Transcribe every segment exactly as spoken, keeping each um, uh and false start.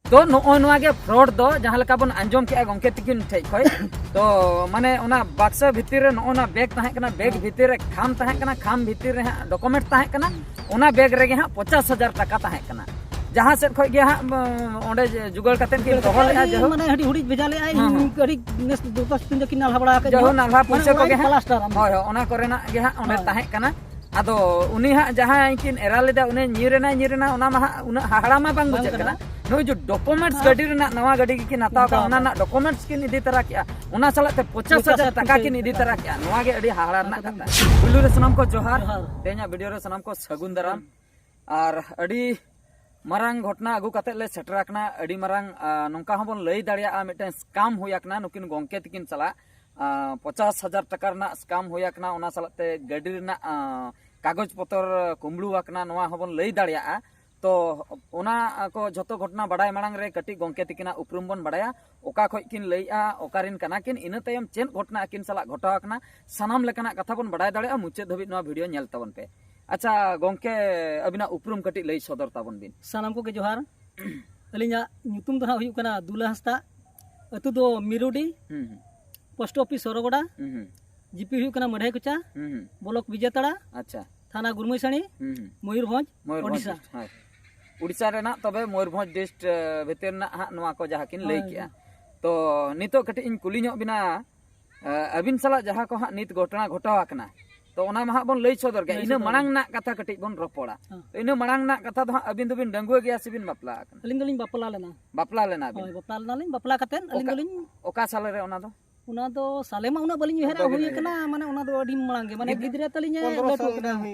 ᱛᱚ ᱱᱚᱜᱼᱚᱭ ᱱᱚᱣᱟ ᱜᱮ ᱯᱷᱨᱚᱰ ᱫᱚ, ᱡᱟᱦᱟᱸ ᱞᱮᱠᱟ ᱵᱚᱱ ᱟᱸᱡᱚᱢ ᱠᱮᱜᱼᱟ ᱜᱚᱝᱠᱮ ᱛᱤᱠᱤᱱ ᱴᱷᱮᱡ ᱠᱷᱚᱡ᱾ ᱛᱚ ᱢᱟᱱᱮ ᱚᱱᱟ ᱵᱟᱠᱥᱟ ᱵᱷᱤᱛᱤᱨ ᱨᱮ ᱱᱚᱜᱼᱚ ᱱᱟ ᱵᱮᱜᱽ ᱛᱟᱦᱮᱸ ᱠᱟᱱᱟ, ᱵᱮᱜᱽ ᱵᱷᱤᱛᱤᱨ ᱨᱮ ᱠᱷᱟᱢ ᱛᱟᱦᱮᱸ ᱠᱟᱱᱟ, ᱠᱷᱟᱢ ᱵᱷᱤᱛᱤᱨ ᱨᱮ ᱦᱟᱸᱜ ᱰᱚᱠᱩᱢᱮᱱᱴ ᱛᱟᱦᱮᱸ ᱠᱟᱱᱟ, ᱚᱱᱟ ᱵᱮᱜᱽ ᱨᱮᱜᱮ ᱦᱟᱸᱜ ᱯᱚᱪᱟᱥ ᱦᱟᱡᱟᱨ ᱴᱟᱠᱟ ᱛᱟᱦᱮᱸ ᱠᱟᱱᱟ᱾ ᱡᱟᱦᱟᱸ ᱥᱮᱫ ᱠᱷᱚᱡ ᱜᱮ ᱦᱟᱸᱜ ᱚᱸᱰᱮ ᱡᱩᱜᱟᱹᱲ ᱠᱟᱛᱮᱫ ᱠᱤᱱ ᱫᱚᱦᱚ ᱞᱮᱫᱼᱟ᱾ ᱡᱟᱭᱦᱳᱠ, ᱢᱟᱱᱮ ᱟᱹᱰᱤ ᱦᱩᱰᱤᱧ ᱵᱷᱮᱡᱟ ᱞᱮᱫᱼᱟᱭ᱾ ᱦᱮᱸ, ᱦᱮᱸ᱾ ᱟᱹᱰᱤ ᱱᱮᱥ ᱫᱚ ᱫᱚᱥ ᱫᱤᱱ ᱫᱚ ᱠᱤᱱ ᱱᱟᱞᱦᱟ ᱵᱟᱲᱟ ᱟᱠᱟᱫ ᱡᱟᱭᱦᱳᱠ, ᱡᱟᱦᱟᱸ ᱱᱟᱞᱦᱟ ᱢᱟᱱᱮ ᱯᱩᱭᱥᱟᱹ ᱚᱲᱟᱜ ᱠᱚᱜᱮ ᱜᱮ ᱦᱟᱸᱜ᱾ ᱯᱞᱟᱥᱴᱟᱨ ᱟᱢ᱾ ᱦᱳᱭ, ᱦᱳᱭ, ᱚᱱᱟ ᱠᱚᱨᱮᱱᱟᱜ ᱜᱮ ᱦᱟᱸᱜ ᱚᱸᱰᱮ ᱦᱳᱭ᱾ ᱛᱟᱦᱮᱸ ᱠᱟᱱᱟ᱾ ᱟᱫᱚ ᱩᱱᱤ ᱦᱟᱸᱜ ᱡᱟᱦᱟᱸᱭ ᱠᱤᱱ ᱮᱨᱟ ᱞᱮᱫᱟ, ᱩᱱᱤ ᱧᱤᱨ ᱮᱱᱟᱭ, ᱧᱤᱨ ᱮᱱᱟ, ᱚᱱᱟ ᱢᱟ ᱦᱟᱸᱜ ᱩᱱᱟᱹᱜ ᱦᱟᱦᱟᱲᱟ ᱢᱟ ᱵᱟᱝ ᱵᱟᱝ ᱵᱩᱡᱷᱟᱹᱜ ᱠᱟᱱᱟ᱾ ᱠᱟᱱᱟ᱾ ᱱᱩᱭ ᱡᱮ ᱰᱚᱠᱩᱢᱮᱱᱴᱥ ᱦᱮᱸ᱾ ᱜᱟᱹᱰᱤ ᱨᱮᱱᱟᱜ, ᱱᱟᱣᱟ ᱜᱟᱹᱰᱤ ᱜᱮᱠᱤᱱ ᱦᱟᱛᱟᱣ ᱠᱟᱜᱼᱟ, ᱦᱟᱛᱟᱣ ᱚᱱᱟ ᱠᱟᱜᱼᱟ᱾ ᱨᱮᱱᱟᱜ ᱰᱚᱠᱩᱢᱮᱱᱴᱥ ᱠᱤᱱ ᱤᱫᱤ ᱛᱟᱨᱟ ᱠᱮᱜᱼᱟ, ᱚᱱᱟ ᱥᱟᱞᱟᱜ ᱛᱮ ᱯᱚᱪᱟᱥ ᱦᱟᱡᱟᱨ ᱯᱚᱪᱟᱥ ᱦᱟᱡᱟᱨ ᱴᱟᱠᱟ ᱠᱤᱱ ᱤᱫᱤ ᱛᱟᱨᱟ ᱠᱮᱜᱼᱟ᱾ ᱱᱚᱣᱟ ᱜᱮ ᱟᱹᱰᱤ ᱦᱟᱦᱟᱲᱟ ᱨᱮᱱᱟᱜ ᱠᱟᱛᱷᱟ᱾ ᱯᱩᱭᱞᱩ ᱨᱮ ᱥᱟᱱᱟᱢ ᱠᱚ ᱡᱚᱦᱟᱨ᱾ ᱡᱚᱦᱟᱨ᱾ ᱛᱮᱦᱮᱧᱟᱜ ᱵᱷᱤᱰᱤᱭᱳ ᱨᱮ ᱥᱟᱱᱟᱢ ᱠᱚ ᱥᱟᱹᱜᱩᱱ ᱫᱟᱨᱟᱢ᱾ ᱟᱨ ᱟᱹᱰᱤ ᱢᱟᱨᱟᱝ ᱜᱷᱚᱴᱚᱱᱟ ᱟᱹᱜᱩ ᱠᱟᱛᱮᱫ ᱞᱮ ᱥᱮᱴᱮᱨ ᱟᱠᱟᱱᱟ᱾ ᱟᱹᱰᱤ ᱢᱟᱨᱟᱝ, ᱟ, ᱱᱚᱝᱠᱟ ᱦᱚᱸᱵᱚᱱ ᱞᱟᱹᱭ ᱫᱟᱲᱮᱭᱟᱜᱼᱟ, ᱢᱤᱫᱴᱮᱱ ᱥᱠᱟᱢ ᱦᱩᱭ ᱟᱠᱟᱱᱟ ᱱᱩᱠᱤᱱ ᱜᱚᱢᱠᱮ ᱛᱤᱠᱤᱱ ᱥᱟᱞᱟᱜ᱾ ᱟ, ᱯᱚᱪᱟᱥ ᱦᱟᱡᱟᱨ ᱴᱟᱠᱟ ᱨᱮᱱᱟᱜ ᱥᱠᱟᱢ ᱦᱩᱭ ᱟᱠᱟᱱᱟ, ᱚᱱᱟ ᱥᱟᱞᱟᱜ ᱛᱮ ᱜᱟᱹᱰᱤ ᱨᱮᱱᱟᱜ, ᱟ, ᱠᱟᱜᱚᱡᱽ ᱯᱚᱛᱚᱨ ᱠᱩᱢᱵᱽᱲᱩ ᱟᱠᱟᱱᱟ, ᱱᱚᱣᱟ ᱦᱚᱸᱵᱚᱱ ᱞᱟᱹᱭ ᱫᱟᱲᱮᱭᱟᱜᱼᱟ᱾ ᱛᱚ ᱚᱱᱟ ᱠᱚ ᱡᱷᱚᱛᱚ ᱜᱷᱚᱴᱚᱱᱟ ᱵᱟᱰᱟᱭ ᱢᱟᱲᱟᱝ ᱨᱮ ᱠᱟᱹᱴᱤᱡ ᱜᱚᱢᱠᱮ ᱛᱤᱠᱤᱱᱟᱜ ᱩᱯᱨᱩᱢ ᱵᱚᱱ ᱵᱟᱰᱟᱭᱟ, ᱚᱠᱟ ᱠᱷᱚᱡ ᱠᱤᱱ ᱞᱟᱹᱭᱮᱜᱼᱟ, ᱚᱠᱟᱨᱮᱱ ᱠᱟᱱᱟ ᱠᱤᱱ, ᱤᱱᱟᱹ ᱛᱟᱭᱚᱢ ᱪᱮᱫ ᱜᱷᱚᱴᱚᱱᱟ ᱟᱹᱠᱤᱱ ᱥᱟᱞᱟᱜ ᱜᱷᱚᱴᱟᱣ ᱟᱠᱟᱱᱟ, ᱥᱟᱱᱟᱢ ᱞᱮᱠᱟᱱᱟᱜ ᱠᱟᱛᱷᱟ ᱵᱚᱱ ᱵᱟᱰᱟᱭ ᱫᱟᱲᱮᱭᱟᱜᱼᱟ᱾ ᱢᱩᱪᱟᱹᱫ ᱫᱷᱟᱹᱵᱤᱡ ᱱᱚᱣᱟ ᱵᱷᱤᱰᱤᱭᱳ ᱧᱮᱞ ᱛᱟᱵᱚᱱ ᱯᱮ᱾ ᱟᱪᱪᱷᱟ ᱜᱚᱢᱠᱮ, ᱟᱹᱵᱤᱱᱟᱜ ᱩᱯᱨᱩᱢ ᱠᱟᱹᱴᱤᱡ ᱞᱟᱹᱭ ᱥᱚᱫᱚᱨ ᱛᱟᱵᱚᱱ ᱵᱤᱱ᱾ ᱥᱟᱱᱟᱢ ᱠᱚᱜᱮ ᱡᱚᱦᱟᱨ᱾ ᱟᱹᱞᱤᱧᱟᱜ ᱧᱩᱛᱩᱢ ᱫᱚ ᱱᱟᱦᱟᱜ ᱦᱩᱭᱩᱜ ᱠᱟᱱᱟ ᱫᱩᱞᱟᱹ ᱦᱟᱸᱥᱫᱟ᱾ ᱟᱹᱛᱩ ᱫᱚ ᱢᱤᱨᱩᱰᱤ, ᱦᱩᱸ, ᱦᱩᱸ᱾ ᱯᱳᱥᱴ ᱚᱯᱷᱤᱥ ᱥᱚᱨᱚᱜᱚᱰᱟ, ᱦᱩᱸ, ᱦᱩᱸ᱾ ᱡᱤᱯᱤ ᱦᱩᱭᱩᱜ ᱠᱟᱱᱟ ᱢᱟᱹᱲᱦᱟᱹᱭ ᱠᱚᱪᱟ, ᱦᱩᱸ, ᱦᱩᱸ᱾ ᱵᱞᱚᱠ ᱵᱤᱡᱮᱛᱟᱲᱟ, ᱟᱪᱪᱷᱟ᱾ ᱛᱷᱟᱱᱟ ᱜᱩᱨᱢᱩᱭᱥᱟᱬᱤ, ᱦᱩᱸ, ᱦᱩᱸ᱾ ᱢᱚᱭᱩᱨᱵᱷᱚᱸᱡᱽ, ᱢᱚᱭᱩᱨᱵᱷᱚᱸᱡᱽ ᱳᱰᱤᱥᱟ᱾ ᱰᱤᱥᱴ-, ᱦᱳᱭ᱾ ᱩᱲᱤᱥᱥᱟ ᱨᱮᱱᱟᱜ ᱛᱚᱵᱮ ᱢᱚᱭᱩᱨᱵᱷᱚᱸᱡᱽ ᱰᱤᱥᱴ, ᱮ, ᱵᱷᱤᱛᱤᱨ ᱨᱮᱱᱟᱜ ᱦᱟᱸᱜ ᱱᱚᱣᱟ ᱠᱚ ᱡᱟᱦᱟᱸ ᱠᱤᱱ ᱞᱟᱹᱭ ᱦᱳᱭ, ᱠᱮᱜᱼᱟ᱾ ᱦᱳᱭ᱾ ᱛᱚ ᱱᱤᱛᱚᱜ ᱠᱟᱹᱴᱤᱡ ᱤᱧ ᱠᱩᱞᱤ ᱧᱚᱜ ᱵᱤᱱᱟ, ᱮ, ᱟᱹᱵᱤᱱ ᱥᱟᱞᱟᱜ ᱡᱟᱦᱟᱸ ᱠᱚ ᱦᱟᱸᱜ ᱱᱤᱛ ᱜᱷᱚᱴᱚᱱᱟ ᱜᱷᱚᱴᱟᱣ ᱟᱠᱟᱱᱟ, ᱛᱚ ᱚᱱᱟ ᱢᱟ ᱦᱟᱸᱜ ᱵᱚᱱ ᱞᱟᱹᱭ ᱥᱚᱫᱚᱨ ᱜᱮᱭᱟ᱾ ᱞᱟᱹᱭ ᱤᱱᱟᱹ ᱥᱚᱫᱚᱨ ᱢᱟᱲᱟᱝ ᱜᱮ᱾ ᱨᱮᱱᱟᱜ ᱠᱟᱛᱷᱟ ᱠᱟᱹᱴᱤᱡ ᱵᱚᱱ ᱨᱚᱯᱚᱲᱟ᱾ ᱦᱮᱸ᱾ ᱛᱚ ᱤᱱᱟᱹ ᱢᱟᱲᱟᱝ ᱨᱮᱱᱟᱜ ᱠᱟᱛᱷᱟ ᱫᱚ ᱦᱟᱸᱜ ᱟᱹᱵᱤᱱ ᱫᱚᱵᱤᱱ ᱰᱟᱺᱜᱩᱣᱟᱹ ᱜᱮᱭᱟ ᱥᱮᱵᱤᱱ ᱵᱟᱯᱞᱟ ᱟᱠᱟᱱᱟ? ᱟᱹᱞᱤᱧ ᱫᱚᱞᱤᱧ ᱵᱟᱯᱞᱟ ᱞᱮᱱᱟ᱾ ᱵᱟᱯᱞᱟ ᱞᱮᱱᱟ ᱵᱤᱱ? ᱦᱳᱭ, ᱵᱟᱯᱞᱟ ᱞᱮᱱᱟᱞᱤᱧ᱾ ᱵᱟᱯᱞᱟ ᱠᱟᱛᱮᱫ ᱟᱹᱞᱤᱧ ᱚᱠᱟ, ᱫᱚᱞᱤᱧ ᱚᱠᱟ ᱥᱟᱞ ᱨᱮ ᱚᱱᱟ ᱫᱚ? ᱚᱱᱟ ᱫᱚ ᱥᱟᱞᱮ ᱢᱟ ᱩᱱᱟᱹᱜ ᱵᱟᱹᱞᱤᱧ ᱩᱭᱦᱟᱹᱨᱟ, ᱵᱟᱹᱵᱤᱱ ᱦᱩᱭ ᱩᱭᱦᱟᱹᱨᱟ᱾ ᱠᱟᱱᱟ, ᱢᱟᱱᱮ ᱚᱱᱟ ᱫᱚ ᱟᱹᱰᱤ ᱢᱟᱲᱟᱝ ᱜᱮ, ᱢᱟᱱᱮ ᱜᱤᱫᱽᱨᱟᱹ ᱜᱤᱫᱽᱨᱟᱹ ᱛᱟᱹᱞᱤᱧ ᱮ ᱯᱚᱱᱫᱽᱨᱚ ᱞᱟᱹᱴᱩ ᱥᱟᱞ ᱟᱠᱟᱱᱟ᱾ ᱜᱟᱱ ᱦᱩᱭ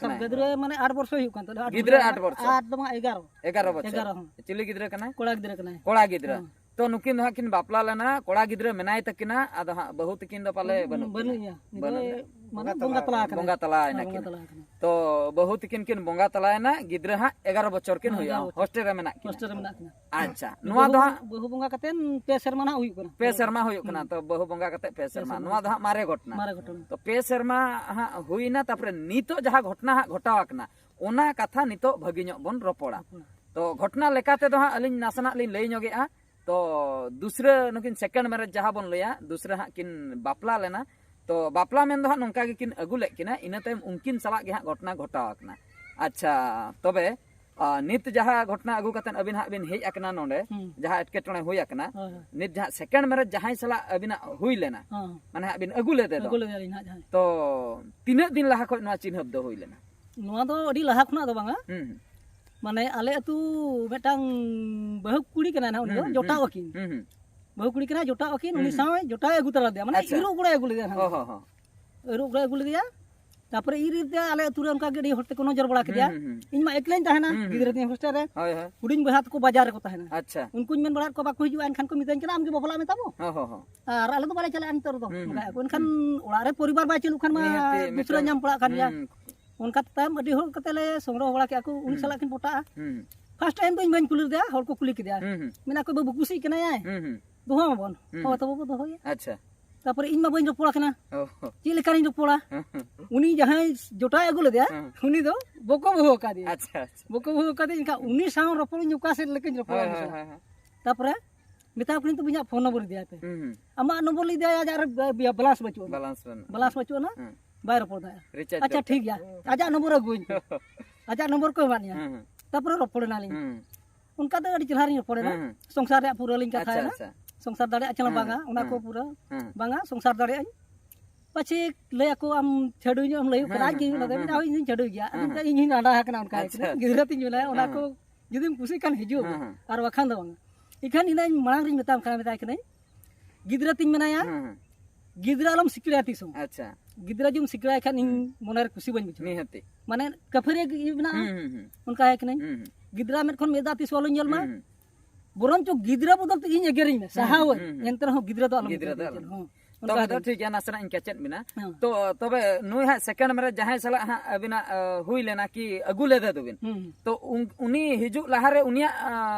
ᱠᱟᱱᱟ᱾ ᱜᱤᱫᱽᱨᱟᱹ ᱟᱴ ᱵᱚᱪᱷᱚᱨ᱾ ᱟᱴ ᱫᱚ ᱵᱟᱝ, ᱮᱜᱟᱨᱚ᱾ ᱮᱜᱟᱨᱚ ᱵᱚᱪᱷᱚᱨ᱾ ᱮᱜᱟᱨᱚ ᱦᱚᱸ᱾ ᱪᱤᱞᱤ ᱜᱤᱫᱽᱨᱟᱹ ᱠᱟᱱᱟᱭ? ᱠᱚᱲᱟ ᱜᱤᱫᱽᱨᱟᱹ ᱠᱟᱱᱟᱭ᱾ ᱦᱚᱸ᱾ ᱛᱚ ᱱᱩᱠᱤᱱ ᱫᱚ ᱦᱟᱸᱜ ᱠᱤᱱ ᱵᱟᱯᱞᱟ ᱞᱮᱱᱟ, ᱠᱚᱲᱟ ᱜᱤᱫᱽᱨᱟᱹ ᱢᱮᱱᱟᱭ ᱛᱟᱹᱠᱤᱱᱟ, ᱟᱫᱚ ᱦᱟᱸᱜ ᱵᱟᱹᱦᱩ ᱛᱟᱹᱠᱤᱱ ᱫᱚ ᱯᱟᱞᱮ ᱵᱟᱹᱱᱩᱜ ᱵᱟᱹᱱᱩᱜ ᱠᱤᱱᱟ᱾ ᱤᱧᱟ᱾ ᱵᱟᱹᱱᱩᱜ ᱱᱤᱛᱚᱜ ᱠᱤᱱᱟ᱾ ᱢᱟᱱᱮ ᱵᱚᱸᱜᱟ ᱛᱟᱞᱟ ᱟᱠᱟᱱᱟ᱾ ᱵᱚᱸᱜᱟ ᱛᱟᱞᱟ ᱟᱠᱟᱱᱟ ᱦᱮᱸ, ᱠᱤᱱ᱾ ᱵᱚᱸᱜᱟ ᱛᱟᱞᱟ ᱟᱠᱟᱱᱟ᱾ ᱛᱚ ᱵᱟᱹᱦᱩ ᱛᱟᱹᱠᱤᱱ ᱠᱤᱱ ᱵᱚᱸᱜᱟ ᱛᱟᱞᱟᱭᱮᱱᱟ, ᱜᱤᱫᱽᱨᱟᱹ ᱦᱟᱸᱜ ᱮᱜᱟᱨᱚ ᱵᱚᱪᱷᱚᱨ ᱠᱤᱱ ᱦᱮᱸ, ᱦᱩᱭᱩᱜᱼᱟ, ᱮᱜᱟᱨᱚ ᱵᱚᱪᱷᱚᱨ᱾ ᱦᱳᱥᱴᱮᱞ ᱨᱮ ᱢᱮᱱᱟᱜ ᱠᱤᱱᱟ᱾ ᱦᱳᱥᱴᱮᱞ ᱨᱮ ᱢᱮᱱᱟᱜ ᱠᱤᱱᱟ᱾ ᱟᱪᱪᱷᱟ, ᱱᱚᱣᱟ ᱵᱟᱹᱦᱩ ᱫᱚ ᱵᱚᱸ-, ᱦᱟᱸᱜ ᱵᱟᱹᱦᱩ ᱵᱚᱸᱜᱟ ᱠᱟᱛᱮᱱ ᱯᱮ ᱥᱮᱨᱢᱟ ᱱᱟᱜ ᱦᱩᱭᱩᱜ ᱠᱟᱱᱟ᱾ ᱯᱮ ᱥᱮᱨᱢᱟ ᱦᱩᱭᱩᱜ ᱠᱟᱱᱟ, ᱦᱩᱸ᱾ ᱛᱚ ᱵᱟᱹᱦᱩ ᱵᱚᱸᱜᱟ ᱠᱟᱛᱮ ᱯᱮ ᱯᱮ ᱥᱮᱨᱢᱟ᱾ ᱥᱮᱨᱢᱟ᱾ ᱱᱚᱣᱟ ᱫᱚ ᱦᱟᱸᱜ ᱢᱟᱨᱮ ᱜᱷᱚᱴᱚᱱᱟ᱾ ᱢᱟᱨᱮ ᱜᱷᱚᱴᱚᱱᱟ᱾ ᱛᱚ ᱯᱮ ᱥᱮᱨᱢᱟ ᱦᱟᱸᱜ ᱦᱩᱭᱱᱟ, ᱛᱟᱯᱚᱨᱮ ᱱᱤᱛᱚᱜ ᱡᱟᱦᱟᱸ ᱜᱷᱚᱴᱚᱱᱟ ᱦᱟᱸᱜ ᱜᱷᱚᱴᱟᱣ ᱟᱠᱟᱱᱟ, ᱚᱱᱟ ᱠᱟᱛᱷᱟ ᱱᱤᱛᱚᱜ ᱵᱷᱟᱹᱜᱤ ᱧᱚᱜ ᱵᱚᱱ ᱨᱚᱯᱚᱲᱟ᱾ ᱨᱚᱯᱚᱲᱟ᱾ ᱛᱚ ᱜᱷᱚᱴᱱᱟ ᱞᱮᱠᱟ ᱛᱮᱫᱚ ᱦᱟᱸᱜ ᱟᱹᱞᱤᱧ ᱱᱟᱥᱮᱱᱟᱜ ᱞᱤᱧ ᱞᱟᱹᱭ ᱧᱚᱜᱮᱜᱼᱟ᱾ ᱛᱚ ᱫᱩᱥᱨᱟᱹ ᱱᱩᱠᱤᱱ second marriage ᱡᱟᱦᱟᱸ ᱵᱚᱱ ᱞᱟᱹᱭᱟ, ᱫᱩᱥᱨᱟᱹ ᱦᱟᱸᱜ ᱠᱤᱱ ᱵᱟᱯᱞᱟ ᱞᱮᱱᱟ᱾ ᱛᱚ ᱵᱟᱯᱞᱟ ᱢᱮᱱ ᱫᱚ ᱦᱟᱸᱜ ᱱᱚᱝᱠᱟ ᱜᱮᱠᱤᱱ ᱟᱹᱜᱩ ᱞᱮᱫ ᱠᱤᱱᱟ, ᱤᱱᱟᱹ ᱛᱟᱭᱚᱢ ᱩᱱᱠᱤᱱ ᱥᱟᱞᱟᱜ ᱜᱮ ᱦᱟᱸᱜ ᱜᱷᱚᱴᱱᱟ ᱜᱷᱚᱴᱟᱣ ᱟᱠᱟᱱᱟ᱾ ᱟᱪᱪᱷᱟ, ᱛᱚᱵᱮ ᱟᱨ ᱱᱤᱛ ᱡᱟᱦᱟᱸ ᱜᱷᱚᱴᱱᱟ ᱟᱹᱜᱩ ᱠᱟᱛᱮ ᱟᱹᱵᱤᱱ ᱦᱟᱸᱜ ᱵᱤᱱ ᱦᱮᱡ ᱟᱠᱟᱱᱟ ᱱᱚᱰᱮ, ᱦᱩᱸ᱾ ᱡᱟᱦᱟᱸ ᱮᱴᱠᱮᱴᱚᱬᱮ ᱦᱩᱭ ᱟᱠᱟᱱᱟ, ᱦᱳᱭ, ᱦᱳᱭ᱾ ᱱᱤᱛ ᱡᱟᱦᱟᱸ second marriage ᱡᱟᱦᱟᱸᱭ ᱥᱟᱞᱟᱜ ᱟᱹᱵᱤᱱᱟᱜ ᱦᱩᱭ ᱞᱮᱱᱟ, ᱦᱚᱸ᱾ ᱢᱟᱱᱮ ᱦᱟᱸᱜ ᱵᱤᱱ ᱟᱹᱜᱩ ᱞᱮᱫᱮ ᱫᱚ, ᱟᱹᱜᱩ ᱞᱮᱫᱮᱭᱟᱞᱤᱧ ᱦᱟᱸᱜ ᱡᱟᱦᱟᱸᱭ᱾ ᱛᱚ ᱛᱤᱱᱟᱹᱜ ᱫᱤᱱ ᱞᱟᱦᱟ ᱠᱷᱚᱱ ᱱᱚᱣᱟ ᱪᱤᱱᱦᱟᱹᱯ ᱫᱚ ᱦᱩᱭ ᱞᱮᱱᱟ? ᱱᱚᱣᱟ ᱫᱚ ᱟᱹᱰᱤ ᱞᱟᱦᱟ ᱠᱷᱚᱱᱟᱜ ᱫᱚ ᱵᱟᱝᱟ᱾ ᱦᱩᱸ, ᱦᱩᱸ᱾ ᱢᱟᱱᱮ ᱟᱞᱮ ᱟᱹᱛᱩ ᱢᱤᱫᱴᱟᱝ ᱵᱟᱹᱦᱩ ᱠᱩᱲᱤ ᱠᱟᱱᱟᱭ ᱱᱟᱦᱟᱜ, ᱩᱱᱤ ᱫᱚ ᱦᱩᱸ, ᱦᱩᱸ, ᱡᱚᱴᱟᱣ ᱦᱩᱸ᱾ ᱟᱹᱠᱤᱱ᱾ ᱦᱩᱸ, ᱦᱩᱸ᱾ ᱵᱟᱹᱦᱩ ᱠᱩᱲᱤ ᱠᱟᱱᱟᱭ, ᱡᱚᱴᱟᱣ ᱟᱹᱠᱤᱱ, ᱩᱱᱤ ᱦᱩᱸ, ᱦᱩᱸ᱾ ᱥᱟᱶ ᱡᱚᱴᱟᱣ ᱟᱹᱜᱩ ᱛᱟᱨᱟ ᱞᱮᱫᱮᱭᱟ, ᱢᱟᱱᱮ ᱟᱪᱪᱷᱟ᱾ ᱤᱨᱚᱜ ᱜᱚᱲᱚᱭ ᱟᱹᱜᱩ ᱞᱮᱫᱮᱭᱟ ᱦᱚᱸ, ᱱᱟᱦᱟᱜ᱾ ᱦᱚᱸ, ᱦᱚᱸ᱾ ᱤᱨᱚᱜ ᱜᱚᱲᱚᱭ ᱟᱹᱜᱩ ᱞᱮᱫᱮᱭᱟ᱾ ᱛᱟᱯᱚᱨᱮ ᱤᱨ ᱤᱨ ᱛᱮ ᱟᱞᱮ ᱟᱹᱛᱩ ᱨᱮ ᱚᱱᱠᱟ ᱜᱮ ᱟᱹᱰᱤ ᱦᱚᱲ ᱛᱮᱠᱚ ᱱᱚᱡᱚᱨ ᱵᱟᱲᱟ ᱠᱮᱫᱮᱭᱟ᱾ ᱦᱩᱸ, ᱦᱩᱸ, ᱦᱩᱸ᱾ ᱤᱧ ᱢᱟ ᱮᱠᱞᱟᱧ ᱛᱟᱦᱮᱱᱟ, ᱦᱩᱸ, ᱦᱩᱸ, ᱜᱤᱫᱽᱨᱟᱹ ᱦᱩᱸ᱾ ᱛᱤᱧ ᱦᱳᱥᱴᱮᱞ ᱨᱮ᱾ ᱦᱳᱭ, ᱦᱳᱭ᱾ ᱦᱩᱰᱤᱧ ᱵᱚᱭᱦᱟ ᱛᱟᱠᱚ ᱵᱟᱡᱟᱨ ᱨᱮᱠᱚ ᱛᱟᱦᱮᱱᱟ᱾ ᱟᱪᱪᱷᱟ᱾ ᱩᱱᱠᱩᱧ ᱢᱮᱱ ᱵᱟᱲᱟᱭᱮᱫ ᱠᱚᱣᱟ, ᱵᱟᱠᱚ ᱦᱤᱡᱩᱜᱼᱟ, ᱮᱱᱠᱷᱟᱱ ᱠᱚ ᱢᱤᱛᱟᱹᱧ ᱠᱟᱱᱟ, "ᱟᱢ ᱜᱮ ᱵᱟᱯᱞᱟᱜ ᱢᱮ ᱛᱟᱵᱚ, ᱦᱚᱸ, ᱦᱚᱸ, ᱦᱚᱸ᱾ ᱟᱨ ᱟᱞᱮ ᱫᱚ ᱵᱟᱞᱮ ᱪᱟᱞᱟᱜᱼᱟ ᱱᱤᱛᱚᱜ ᱨᱮᱫᱚ", ᱦᱩᱸ, ᱱᱚᱝᱠᱟ ᱦᱩᱸ, ᱟᱠᱚ᱾ ᱮᱱᱠᱷᱟᱱ ᱦᱩᱸ᱾ ᱚᱲᱟᱜ ᱨᱮ ᱯᱚᱨᱤᱵᱟᱨ ᱵᱟᱭ ᱪᱟᱹᱞᱩᱜ ᱠᱷᱟᱱ ᱢᱟ ᱱᱤᱦᱟᱹᱛᱤ ᱫᱩᱥᱨᱟᱹ ᱢᱤᱫᱴᱟᱝ, ᱧᱟᱢ ᱯᱟᱲᱟᱜ ᱠᱟᱱ ᱜᱮᱭᱟ᱾ ᱦᱩᱸ᱾ ᱚᱱᱠᱟ ᱛᱟᱭᱚᱢ ᱟᱹᱰᱤ ᱦᱚᱲ ᱠᱟᱛᱮ ᱞᱮ ᱥᱚᱝᱜᱨᱚᱦᱚ ᱵᱟᱲᱟ ᱠᱮᱫᱼᱟ ᱠᱚ, ᱩᱱᱤ ᱦᱩᱸ᱾ ᱥᱟᱞᱟᱜ ᱠᱤᱱ ᱯᱚᱴᱟᱜᱼᱟ᱾ ᱦᱩᱸ᱾ ᱯᱷᱟᱥᱴ ᱴᱟᱭᱤᱢ ᱫᱚ ᱤᱧ ᱵᱟᱹᱧ ᱠᱩᱞᱤ ᱞᱮᱫᱮᱭᱟ, ᱦᱚᱲ ᱠᱚ ᱠᱩᱞᱤ ᱠᱮᱫᱮᱭᱟ᱾ ᱦᱩᱸ, ᱦᱩᱸ᱾ ᱢᱮᱱᱟ ᱠᱚ, "ᱵᱟᱹᱵᱩ ᱠᱩᱥᱤᱜ ᱠᱟᱱᱟᱭ ᱟᱭ, ᱦᱩᱸ, ᱦᱩᱸ᱾ ᱫᱚᱦᱚ ᱟᱵᱚᱱ", ᱦᱩᱸ, ᱦᱳᱭ ᱦᱩᱸ᱾ ᱛᱚᱵᱮ ᱵᱚ ᱫᱚᱦᱚᱭᱟ᱾ ᱟᱪᱪᱷᱟ᱾ ᱛᱟᱯᱚᱨᱮ ᱤᱧ ᱢᱟ ᱵᱟᱹᱧ ᱨᱚᱯᱚᱲ ᱟᱠᱟᱱᱟ, ᱚ, ᱦᱚᱸ᱾ ᱪᱮᱫ ᱞᱮᱠᱟᱨᱤᱧ ᱨᱚᱯᱚᱲᱟ? ᱦᱩᱸ, ᱦᱩᱸ᱾ ᱩᱱᱤ ᱡᱟᱦᱟᱸᱭ ᱡᱚᱴᱟᱣ ᱟᱹᱜᱩ ᱞᱮᱫᱮᱭᱟ, ᱦᱩᱸ᱾ ᱩᱱᱤ ᱫᱫᱚ ᱵᱚᱠᱚ ᱵᱟᱹᱦᱩ ᱟᱠᱟᱫᱮᱭᱟ᱾ ᱟᱪᱪᱷᱟ, ᱟᱪᱪᱷᱟ᱾ ᱵᱚᱠᱚ ᱵᱟᱹᱦᱩ ᱟᱠᱟᱫᱮᱭᱟ, ᱮᱱᱠᱷᱟᱱ ᱩᱱᱤ ᱥᱟᱶ ᱨᱚᱯᱚᱲ ᱤᱧ ᱚᱠᱟ ᱥᱮᱫ ᱞᱮᱠᱟᱧ ᱨᱚᱯᱚᱲᱟ ᱦᱳᱭ, ᱩᱱᱤ ᱦᱳᱭ, ᱥᱟᱶ? ᱦᱳᱭ, ᱦᱳᱭ᱾ ᱛᱟᱯᱚᱨᱮ ᱢᱮᱛᱟ ᱠᱚ ᱠᱟᱹᱱᱟᱹᱧ, "ᱛᱚᱵᱮ ᱤᱧᱟᱹᱜ ᱯᱷᱳᱱ ᱱᱚᱢᱵᱚᱨ ᱤᱫᱤᱭᱟᱭ ᱯᱮ᱾" ᱦᱩᱸ, ᱦᱩᱸ᱾ ᱟᱢᱟᱜ ᱱᱚᱢᱵᱚᱨ ᱞᱟᱹᱭ ᱫᱟᱭ, ᱟᱡᱟᱜ ᱨᱮ ᱵᱮ-, ᱵᱮᱞᱟᱱᱥ ᱵᱟᱹᱪᱩᱜ ᱟᱱᱟ᱾ ᱵᱮᱞᱟᱱᱥ ᱵᱟᱹᱱᱩᱜᱼᱟ᱾ ᱵᱮᱞᱟᱱᱥ ᱵᱟᱹᱪᱩᱜ ᱟᱱᱟ, ᱦᱩᱸ᱾ ᱵᱟᱭ ᱨᱚᱯᱚᱲ ᱫᱟᱲᱮᱭᱟᱜᱼᱟ᱾ ᱨᱤᱪᱟᱨᱡᱽ ᱟᱪᱪᱷᱟ, ᱫᱚᱨᱠᱟᱨ᱾ ᱴᱷᱤᱠ ᱜᱮᱭᱟ, ᱟᱡᱟᱜ ᱱᱚᱢᱵᱚᱨ ᱟᱹᱜᱩᱣᱟᱹᱧ ᱯᱮ᱾ ᱦᱩᱸ, ᱦᱩᱸ᱾ ᱛᱟᱯᱚᱨᱮ ᱨᱚᱯᱚᱲ ᱮᱱᱟᱞᱤᱧ᱾ ᱦᱩᱸ, ᱦᱩᱸ᱾ ᱚᱱᱠᱟ ᱫᱚ ᱟᱹᱰᱤ ᱪᱮᱦᱨᱟ ᱞᱤᱧ ᱨᱚᱯᱚᱲ ᱮᱱᱟ᱾ ᱦᱩᱸ, ᱦᱩᱸ᱾ ᱥᱚᱝᱥᱟᱨ ᱨᱮᱭᱟᱜ ᱯᱩᱨᱟᱹ ᱞᱤᱧ ᱟᱪᱪᱷᱟ, ᱠᱟᱛᱷᱟᱭᱮᱱᱟ᱾ ᱟᱪᱪᱷᱟ᱾ ᱥᱚᱝᱥᱟᱨ ᱫᱟᱲᱮᱭᱟᱜᱼᱟ ᱪᱮ ᱞᱟᱝ ᱦᱩᱸ, ᱵᱟᱝᱟ, ᱚᱱᱟ ᱠᱚ ᱦᱩᱸ, ᱯᱩᱨᱟᱹ ᱦᱩᱸ᱾ ᱵᱟᱝᱟ, ᱥᱚᱝᱥᱟᱨ ᱫᱟᱲᱮᱭᱟᱜ ᱟᱹᱧ᱾ ᱯᱟᱪᱷᱮ ᱞᱟᱹᱭ ᱟᱠᱚ, "ᱟᱢ ᱪᱷᱟᱹᱰᱩᱭ ᱧᱚᱜ ᱮᱢ ᱞᱟᱹᱭ ᱠᱟᱱᱟ?" ᱦᱩᱸ, ᱟᱡ ᱜᱮ ᱦᱩᱸ, ᱢᱮᱱᱫᱟ, ᱦᱩᱸ, "ᱢᱮᱱᱫᱟ, ᱦᱳᱭ, ᱤᱧ ᱫᱚᱧ ᱪᱷᱟᱹᱰᱩᱭ ᱜᱮᱭᱟ᱾ ᱟᱫᱚ ᱦᱩᱸ, ᱢᱮᱛᱟᱭ, ᱦᱩᱸ᱾ ᱤᱧ ᱦᱚᱸᱧ ᱟᱸᱰᱟ ᱟᱠᱟᱱᱟ ᱚᱱᱠᱟ ᱦᱩᱸ, ᱜᱮ ᱠᱟᱱᱟ᱾ ᱦᱩᱸ᱾ ᱜᱤᱫᱽᱨᱟᱹ ᱛᱤᱧ ᱵᱮᱱᱟᱭᱟ, ᱚᱱᱟ ᱦᱩᱸ, ᱠᱚ ᱦᱩᱸ᱾ ᱡᱩᱫᱤᱢ ᱠᱩᱥᱤᱜ ᱠᱷᱟᱱ ᱦᱤᱡᱩᱜ ᱢᱮ᱾" ᱦᱩᱸ, ᱦᱩᱸ᱾ ᱟᱨ ᱵᱟᱠᱷᱟᱱ ᱫᱚ ᱵᱟᱝᱟ᱾ ᱤᱠᱷᱟᱹᱱ ᱤᱧ ᱫᱚᱧ ᱢᱟᱲᱟᱝ ᱨᱤᱧ ᱢᱮᱛᱟᱢ ᱠᱟᱱᱟ, ᱢᱮᱛᱟᱭ ᱠᱟᱹᱱᱟᱹᱧ, "ᱜᱤᱫᱽᱨᱟᱹ ᱛᱤᱧ ᱢᱮᱱᱟᱭᱟ, ᱦᱩᱸ, ᱦᱩᱸ᱾ ᱜᱤᱫᱽᱨᱟᱹ ᱟᱞᱚᱢ ᱥᱤᱠᱲᱟᱭᱟ ᱛᱤᱥ ᱦᱚᱸ᱾ ᱟᱪᱪᱷᱟ᱾ ᱜᱤᱫᱽᱨᱟᱹ ᱡᱩᱫᱤᱢ ᱥᱤᱠᱲᱟᱭ ᱠᱷᱟᱱ ᱤᱧ ᱦᱩᱸ᱾ ᱢᱚᱱᱮᱨᱮ ᱠᱩᱥᱤ ᱵᱟᱹᱧ ᱵᱩᱡᱷᱟᱹᱣᱟ᱾" ᱱᱤᱦᱟᱹᱛᱤ᱾ ᱢᱟᱱᱮ ᱠᱟᱹᱯᱷᱟᱹᱨᱤ ᱜᱮ ᱤᱭᱟᱹ ᱢᱮᱱᱟᱜᱼᱟ, ᱦᱩᱸ, ᱦᱩᱸ, ᱦᱩᱸ᱾ ᱚᱱᱠᱟ ᱦᱮᱡ ᱠᱟᱹᱱᱟᱹᱧ᱾ ᱦᱩᱸ, ᱦᱩᱸ᱾ ᱜᱤᱫᱽᱨᱟᱹ ᱢᱮᱫ ᱠᱷᱚᱱ ᱢᱮᱫ ᱫᱟᱜ ᱛᱤᱥ ᱦᱚᱸ ᱟᱞᱚᱧ ᱧᱮᱞ ᱢᱟ᱾ ᱦᱩᱸ, ᱦᱩᱸ᱾ ᱵᱚᱨᱚᱝ ᱪᱚ ᱜᱤᱫᱽᱨᱟᱹ ᱵᱚᱫᱚᱞ ᱛᱮ ᱤᱧ ᱮᱜᱮᱨᱤᱧ ᱢᱮ, ᱦᱩᱸ, ᱥᱟᱦᱟᱣᱟᱹᱧ᱾ ᱦᱩᱸ, ᱦᱩᱸ᱾ ᱮᱱᱛᱮ ᱨᱮᱦᱚᱸ ᱜᱤᱫᱽᱨᱟᱹ ᱫᱚ ᱟᱞᱚᱢ ᱜᱤᱫᱽᱨᱟᱹ ᱫᱚ ᱮᱜᱮᱨᱤᱧᱟ ᱟᱞᱚᱢ᱾ ᱪᱮᱫ ᱦᱚᱸ᱾ ᱚᱱᱠᱟ ᱛᱚᱵᱮ ᱫᱚ ᱜᱮ᱾ ᱴᱷᱤᱠ ᱜᱮᱭᱟ, ᱱᱟᱥᱮᱱᱟᱜ ᱤᱧ ᱠᱮᱪᱮᱫ ᱵᱮᱱᱟ᱾ ᱦᱮᱸ᱾ ᱛᱚ ᱛᱚᱵᱮ ᱱᱩᱭ ᱦᱟᱸᱜ ᱥᱮᱠᱮᱱᱰ ᱢᱮᱨᱮᱡᱽ ᱡᱟᱦᱟᱸᱭ ᱥᱟᱞᱟᱜ ᱦᱟᱸᱜ ᱟᱹᱵᱤᱱᱟᱜ ᱟᱹ, ᱦᱩᱭ ᱞᱮᱱᱟ ᱠᱤ ᱟᱹᱜᱩ ᱞᱮᱫᱮ ᱫᱚᱵᱤᱱ, ᱦᱩᱸ᱾ ᱛᱚ ᱩᱱ- ᱩᱱᱤ ᱦᱤᱡᱩᱜ ᱞᱟᱦᱟᱨᱮ ᱩᱱᱤᱭᱟᱜ ᱟᱹ,